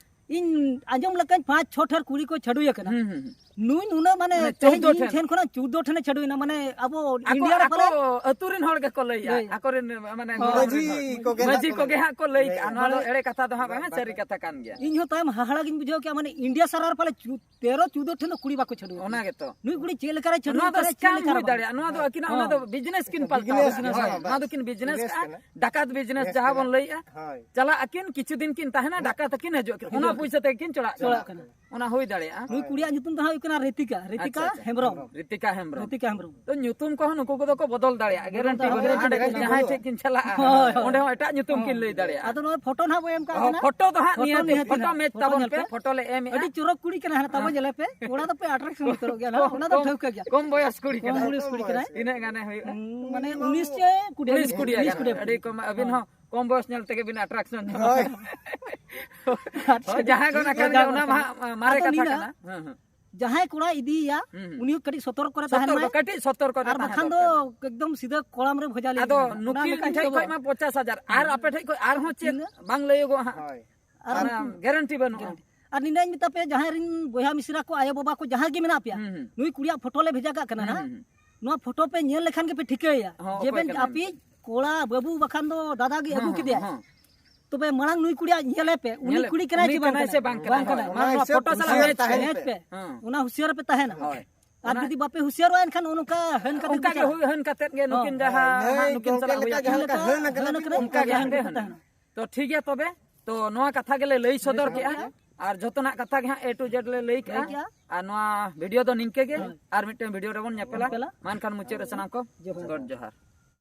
ᱤᱧ ᱟᱸᱡᱚᱢ ᱞᱮᱠᱟᱧ ᱯᱟᱸᱪ ᱪᱷᱚ ᱴᱷᱮᱨ ᱠᱩᱲᱤ ᱠᱚ ᱪᱷᱟᱹᱰᱩᱭ ᱟᱠᱟᱱᱟ᱾ ᱦᱩᱸ, ᱦᱩᱸ, ᱦᱩᱸ᱾ ᱱᱩᱭ ᱱᱩᱱᱟᱹᱜ ᱢᱟᱱᱮ ᱢᱟᱱᱮ ᱛᱮᱦᱮᱧ ᱪᱳᱣᱫᱚ ᱤᱧ ᱴᱷᱮᱱ᱾ ᱴᱷᱮᱱ ᱠᱷᱚᱱᱟᱜ ᱪᱳᱣᱫᱚ ᱴᱷᱮᱱᱮ ᱪᱷᱟᱹᱰᱩᱭᱮᱱᱟ, ᱢᱟᱱᱮ ᱟᱵᱚ ᱟᱠᱚ, ᱤᱱᱰᱤᱭᱟ ᱨᱮ ᱟᱠᱚ ᱯᱟᱞᱮ ᱟᱹᱛᱩ ᱨᱮᱱ ᱦᱚᱲ ᱜᱮᱠᱚ ᱞᱟᱹᱭᱟ, ᱞᱟᱹᱭ᱾ ᱟᱠᱚᱨᱮᱱ ᱢᱟᱱᱮ ᱦᱳᱭ᱾ ᱜᱚᱲᱚ ᱢᱟᱹᱡᱷᱤ ᱨᱮᱱ ᱦᱚᱲ᱾ ᱠᱚᱜᱮ ᱢᱟᱹᱡᱷᱤ ᱦᱟᱸᱜ ᱠᱚᱜᱮ ᱠᱚ ᱦᱟᱸᱜ ᱠᱚ ᱞᱟᱹᱭ ᱞᱟᱹᱭᱟ᱾ ᱠᱟᱜᱼᱟ, ᱱᱚᱣᱟ ᱫᱚ ᱦᱳᱭ᱾ ᱮᱲᱮ ᱠᱟᱛᱷᱟ ᱫᱚ ᱦᱟᱸᱜ ᱵᱟᱝᱟ, ᱥᱟᱹᱨᱤ ᱠᱟᱛᱷᱟ ᱠᱟᱱ ᱜᱮᱭᱟ᱾ ᱤᱧ ᱦᱚᱸ ᱛᱟᱭᱚᱢ ᱦᱟᱦᱟᱲᱟ ᱜᱤᱧ ᱵᱩᱡᱷᱟᱹᱣ ᱠᱮᱜᱼᱟ, ᱢᱟᱱᱮ ᱤᱱᱰᱤᱭᱟ ᱥᱟᱨᱟ ᱨᱮ ᱯᱟᱞᱮ ᱪᱩ-, ᱛᱮᱨᱚ ᱪᱳᱣᱫᱚ ᱴᱷᱮᱱ ᱫᱚ ᱠᱩᱲᱤ ᱵᱟᱠᱚ ᱪᱷᱟᱹᱰᱩᱭ ᱚᱱᱟ ᱟᱠᱟᱱᱟ᱾ ᱜᱮᱛᱚ᱾ ᱱᱩᱭ ᱠᱩᱲᱤ ᱪᱮᱫ ᱞᱮᱠᱟᱨᱮ ᱪᱷᱟᱹᱰᱩᱭ ᱱᱚᱣᱟ ᱫᱚ ᱠᱟᱱᱟᱭ, ᱪᱮᱫ scam ᱞᱮᱠᱟᱨᱮ ᱦᱩᱭ ᱵᱟᱝ? ᱫᱟᱲᱮᱭᱟᱜᱼᱟ, ᱱᱚᱣᱟ ᱫᱚ ᱦᱚᱸ᱾ ᱟᱹᱠᱤᱱᱟᱜ ᱚᱱᱟ ᱫᱚ business ᱠᱤᱱ ᱯᱟᱞᱴᱟᱣ business ᱠᱟᱜᱼᱟ᱾ ᱦᱳᱭ, ᱦᱳᱭ, ᱱᱚᱣᱟ ᱫᱚ ᱠᱤᱱ business business ᱠᱟᱜᱼᱟ, ᱠᱟᱱᱟ᱾ ᱰᱟᱠᱟᱛ business business ᱡᱟᱦᱟᱸ ᱠᱟᱱᱟ᱾ ᱵᱚᱱ ᱞᱟᱹᱭᱮᱜᱼᱟ᱾ ᱦᱳᱭ᱾ ᱪᱟᱞᱟᱜ ᱟᱹᱠᱤᱱ, ᱠᱤᱪᱷᱩ ᱫᱤᱱ ᱠᱤᱱ ᱛᱟᱦᱮᱱᱟ, ᱰᱟᱠᱟᱛ ᱟᱹᱠᱤᱱ ᱦᱤᱡᱩᱜ ᱟᱹᱠᱤᱱ᱾ ᱚᱱᱟ ᱦᱤᱡᱩᱜ ᱯᱩᱭᱥᱟᱹ ᱛᱮᱜᱮ ᱠᱤᱱ ᱪᱚᱲᱟᱜ ᱪᱚᱲᱟᱜ ᱠᱟᱱᱟ᱾ ᱠᱟᱱᱟ᱾ ᱚᱱᱟ ᱦᱩᱭ ᱫᱟᱲᱮᱭᱟᱜᱼᱟ᱾ ᱱᱩᱭ ᱠᱩᱲᱤᱭᱟᱜ ᱧᱩᱛᱩᱢ ᱫᱚ ᱦᱟᱸᱜ ᱦᱩᱭᱩᱜ ᱠᱟᱱᱟ ᱨᱤᱛᱤᱠᱟ, ᱨᱤᱛᱤᱠᱟ ᱟᱪᱪᱷᱟ, ᱟᱪᱪᱷᱟ᱾ ᱦᱮᱢᱵᱨᱚᱢ᱾ ᱨᱤᱛᱤᱠᱟ ᱦᱮᱢᱵᱨᱚᱢ᱾ ᱨᱤᱛᱤᱠᱟ ᱦᱮᱢᱵᱨᱚᱢ᱾ ᱛᱚ ᱧᱩᱛᱩᱢ ᱠᱚᱦᱚᱸ ᱱᱩᱠᱩ ᱠᱚᱫᱚ ᱠᱚ ᱵᱚᱫᱚᱞ ᱫᱟᱲᱮᱭᱟᱜᱼᱟ, ᱵᱚᱫᱚᱞ guarantee ᱫᱟᱲᱮᱭᱟᱜᱼᱟ, ᱵᱟᱹᱱᱩᱜᱼᱟ᱾ ᱵᱚᱫᱚᱞ ᱡᱟᱦᱟᱸᱭ ᱫᱟᱲᱮᱭᱟᱜᱼᱟ᱾ ᱴᱷᱮᱡ ᱠᱤᱱ ᱪᱟᱞᱟᱜᱼᱟ, ᱦᱳᱭ, ᱦᱳᱭ᱾ ᱚᱸᱰᱮ ᱦᱚᱸ ᱮᱴᱟᱜ ᱧᱩᱛᱩᱢ ᱠᱤᱱ ᱦᱳᱭ᱾ ᱞᱟᱹᱭ ᱫᱟᱲᱮᱭᱟᱜᱼᱟ᱾ ᱟᱫᱚ ᱱᱚᱣᱟ ᱯᱷᱳᱴᱳ ᱱᱟᱦᱟᱜ ᱵᱚ ᱮᱢ ᱠᱟᱜ ᱦᱚᱸ, ᱠᱟᱱᱟ᱾ ᱯᱷᱳᱴᱳ ᱫᱚ ᱦᱟᱸᱜ ᱯᱷᱳᱴᱳ ᱱᱤᱭᱟᱹᱛᱮ, ᱧᱮᱞ ᱯᱮ᱾ ᱯᱷᱳᱴᱳ ᱞᱮ ᱮᱢᱮᱜᱼᱟ᱾ ᱟᱹᱰᱤ ᱪᱚᱨᱚᱠ ᱠᱩᱲᱤ ᱠᱟᱱᱟ, ᱦᱟᱱᱮ ᱛᱟᱵᱚ ᱦᱮᱸ᱾ ᱧᱮᱞᱮ ᱯᱮ, ᱠᱚᱲᱟ ᱫᱚᱯᱮ attraction ᱩᱛᱟᱹᱨᱚᱜ ᱜᱮᱭᱟ ᱱᱟᱦᱟᱜ, ᱚᱱᱟ ᱫᱚ ᱠᱚᱢ, ᱴᱷᱟᱹᱣᱠᱟᱹ ᱜᱮᱭᱟ᱾ ᱠᱚᱢ ᱵᱚᱭᱚᱥ ᱠᱩᱲᱤ ᱠᱚᱢ ᱠᱟᱱᱟ᱾ ᱵᱚᱭᱚᱥ ᱠᱩᱲᱤ ᱠᱟᱱᱟᱭ᱾ ᱛᱤᱱᱟᱹᱜ ᱜᱟᱱᱮ ᱦᱩᱭᱩᱜᱼᱟ? ᱩᱱᱤ ᱩᱱᱤᱥ ᱪᱮ ᱠᱩᱲᱤ ᱩᱱᱤᱥ ᱠᱩᱲᱤ ᱩᱱᱤᱥ ᱠᱟᱱᱟ᱾ ᱠᱩᱲᱤ᱾ ᱟᱹᱰᱤ ᱠᱚᱢ, ᱟᱹᱵᱤᱱ ᱦᱚᱸ ᱠᱚᱢ ᱵᱚᱭᱚᱥ ᱧᱮᱞ ᱛᱮᱜᱮ ᱵᱤᱱ attraction ᱧᱟᱢᱟ᱾ ᱦᱳᱭ᱾ ᱟᱪᱪᱷᱟ, ᱦᱳᱭ, ᱡᱟᱦᱟᱸ ᱠᱚ ᱴᱷᱤᱠ ᱱᱟᱠᱷᱟᱱ ᱜᱮᱭᱟ, ᱜᱮ, ᱚᱱᱟ ᱢᱟ ᱦᱟᱸᱜ ᱢᱟᱨᱮ ᱟᱫᱚ ᱠᱟᱛᱷᱟ ᱱᱤᱱᱟᱹᱜ ᱠᱟᱱᱟ᱾ ᱦᱮᱸ, ᱦᱮᱸ᱾ ᱡᱟᱦᱟᱸᱭ ᱠᱚᱲᱟᱭ ᱤᱫᱤᱭᱮᱭᱟ, ᱦᱩᱸ, ᱦᱩᱸ᱾ ᱩᱱᱤ ᱦᱚᱸ ᱠᱟᱹᱴᱤᱡ ᱥᱚᱛᱚᱨᱠ ᱨᱮ ᱥᱚᱛᱚᱨᱠ, ᱛᱟᱦᱮᱱ ᱢᱟᱭ᱾ ᱠᱟᱹᱴᱤᱡ ᱥᱚᱛᱚᱨᱠ ᱨᱮ ᱟᱨ ᱛᱟᱦᱮᱸ ᱵᱟᱠᱷᱟᱱ ᱫᱚ ᱫᱚᱨᱠᱟᱨ᱾ ᱮᱠᱫᱚᱢ ᱥᱤᱫᱷᱟᱹ ᱠᱚᱲᱟᱢ ᱨᱮ ᱵᱷᱚᱡᱟ ᱞᱤᱭᱟ ᱟᱫᱚ ᱠᱟᱱᱟ᱾ ᱚᱱᱟ ᱱᱩᱠᱤᱱ ᱞᱮᱠᱟᱱ ᱴᱷᱮᱡ ᱪᱚᱨᱚᱠ᱾ ᱠᱷᱚᱡ ᱢᱟ ᱯᱚᱧᱪᱟᱥ ᱦᱟᱡᱟᱨ, ᱟᱨ ᱦᱩᱸ᱾ ᱟᱯᱮ ᱴᱷᱮᱡ ᱠᱷᱚᱡ ᱟᱨᱦᱚᱸ ᱪᱮᱫ ᱛᱤᱱᱟᱹᱜ? ᱵᱟᱝ ᱞᱟᱹᱭᱚᱜᱚᱜᱼᱟ ᱦᱟᱸᱜ᱾ ᱦᱳᱭ᱾ ᱟᱨ ᱚᱱᱟ ᱩᱱᱠᱩ guarantee ᱵᱟᱹᱱᱩᱜᱼᱟ᱾ Guarantee᱾ ᱟᱨ ᱱᱤᱱᱟᱹᱧ ᱢᱮᱛᱟ ᱯᱮᱭᱟ, ᱡᱟᱦᱟᱸᱭ ᱨᱤᱱ ᱵᱚᱭᱦᱟ ᱢᱤᱥᱨᱟ ᱠᱚ, ᱟᱭᱳ ᱵᱟᱵᱟ ᱠᱚ, ᱡᱟᱦᱟᱸ ᱜᱮ ᱢᱮᱱᱟᱜ ᱯᱮᱭᱟ, ᱦᱩᱸ, ᱦᱩᱸ᱾ ᱱᱩᱭ ᱠᱩᱲᱤᱭᱟᱜ ᱯᱷᱳᱴᱳ ᱞᱮ ᱵᱷᱮᱡᱟ ᱠᱟᱜ ᱠᱟᱱᱟ ᱦᱩᱸ, ᱦᱟᱸᱜ᱾ ᱦᱩᱸ, ᱦᱩᱸ᱾ ᱱᱚᱣᱟ ᱯᱷᱳᱴᱳ ᱯᱮ ᱧᱮᱞ ᱞᱮᱠᱷᱟᱱ ᱜᱮᱯᱮ ᱴᱷᱤᱠᱟᱹᱭᱟ ᱦᱚᱸ, ᱡᱮ ᱚᱠᱚᱭ ᱵᱮᱱ ᱠᱟᱱᱟᱭ ᱟᱯᱮᱭᱤᱡ ᱢᱮᱱᱛᱮ᱾ ᱠᱚᱲᱟ ᱵᱟᱹᱵᱩ ᱵᱟᱠᱷᱟᱱ ᱫᱚ ᱫᱟᱫᱟ ᱜᱮ ᱦᱚᱸ, ᱟᱹᱜᱩ ᱦᱚᱸ, ᱠᱮᱫᱮᱭᱟ᱾ ᱦᱚᱸ᱾ ᱛᱚᱵᱮ ᱢᱟᱲᱟᱝ ᱱᱩᱭ ᱠᱩᱲᱤᱭᱟᱜ ᱧᱮᱞᱮ ᱯᱮ, ᱩᱱᱤ ᱧᱮᱞᱮ, ᱠᱩᱲᱤ ᱠᱟᱱᱟᱭ ᱩᱱᱤ ᱪᱮ ᱵᱟᱝ ᱠᱟᱱᱟᱭ ᱠᱟᱱᱟᱭ? ᱥᱮ ᱵᱟᱝ ᱠᱟᱱᱟᱭ? ᱵᱟᱝ ᱠᱟᱱᱟᱭ᱾ ᱚᱱᱟ ᱚᱱᱟ ᱦᱤᱥᱟᱹᱵ ᱯᱷᱳᱴᱳ ᱥᱟᱞᱟᱜ ᱦᱩᱥᱤᱭᱟᱹᱨ ᱢᱮᱪ ᱯᱮ᱾ ᱛᱟᱦᱮᱱ ᱢᱮᱪ ᱯᱮ᱾ ᱯᱮ᱾ ᱦᱮᱸ᱾ ᱚᱱᱟ ᱦᱩᱥᱤᱭᱟᱹᱨ ᱨᱮᱯᱮ ᱛᱟᱦᱮᱱᱟ᱾ ᱦᱳᱭ᱾ ᱟᱨ ᱚᱱᱟ ᱡᱩᱫᱤ ᱵᱟᱯᱮ ᱦᱩᱥᱤᱭᱟᱹᱨᱚᱜᱼᱟ, ᱮᱱᱠᱷᱟᱱ ᱚᱱᱠᱟ ᱦᱟᱹᱱ ᱠᱟᱛᱮ ᱚᱱᱠᱟ ᱜᱮ ᱵᱩᱡᱷᱟᱹᱜᱼᱟ᱾ ᱦᱩᱭ, ᱦᱟᱹᱱ ᱠᱟᱛᱮ ᱜᱮ ᱱᱩᱠᱤᱱ ᱦᱳᱭ᱾ ᱡᱟᱦᱟᱸ ᱦᱟᱸᱜ ᱦᱮᱸ, ᱱᱩᱠᱤᱱ ᱜᱚᱝᱠᱮ ᱥᱟᱞᱟᱜ ᱞᱮᱠᱟ ᱦᱩᱭᱩᱜᱼᱟ᱾ ᱡᱟᱦᱟᱸ ᱞᱮᱠᱟ ᱦᱟᱹᱱ ᱠᱟᱱᱟ, ᱚᱱᱠᱟ ᱜᱮ ᱦᱟᱹᱱ ᱦᱟᱸᱜ ᱠᱟᱛᱮ ᱦᱟᱹᱱ᱾ ᱛᱟᱦᱮᱱᱟ᱾ ᱛᱚ ᱴᱷᱤᱠ ᱜᱮᱭᱟ ᱛᱚᱵᱮ, ᱛᱚ ᱱᱚᱣᱟ ᱠᱟᱛᱷᱟ ᱜᱮᱞᱮ ᱞᱟᱹᱭ ᱥᱚᱫᱚᱨ ᱞᱟᱹᱭ ᱥᱚᱫᱚᱨ ᱠᱮᱜᱼᱟ᱾ ᱠᱮᱜᱼᱟ᱾ ᱟᱨ ᱡᱷᱚᱛᱚᱱᱟᱜ ᱠᱟᱛᱷᱟ ᱜᱮ ᱦᱟᱸᱜ A to Z ᱞᱮ ᱞᱟᱹᱭ ᱠᱮᱜᱼᱟ᱾ ᱞᱟᱹᱭ ᱠᱮᱜᱼᱟ᱾ ᱟᱨ ᱱᱚᱣᱟ ᱵᱷᱤᱰᱤᱭᱳ ᱫᱚ ᱱᱤᱝᱠᱟᱹ ᱜᱮ᱾ ᱦᱳᱭ᱾ ᱟᱨ ᱢᱤᱫᱴᱮᱱ ᱵᱷᱤᱰᱤᱭᱳ ᱨᱮᱵᱚᱱ ᱧᱮᱯᱮᱞᱟ᱾ ᱧᱮᱯᱮᱞᱟ᱾ ᱢᱟ ᱮᱱᱠᱷᱟᱱ ᱢᱩᱪᱟᱹᱫ ᱨᱮ ᱥᱟᱱᱟᱢ ᱠᱚ ᱡᱚᱦᱟᱨ᱾ ᱜᱚᱰ ᱡᱚᱦᱟᱨ᱾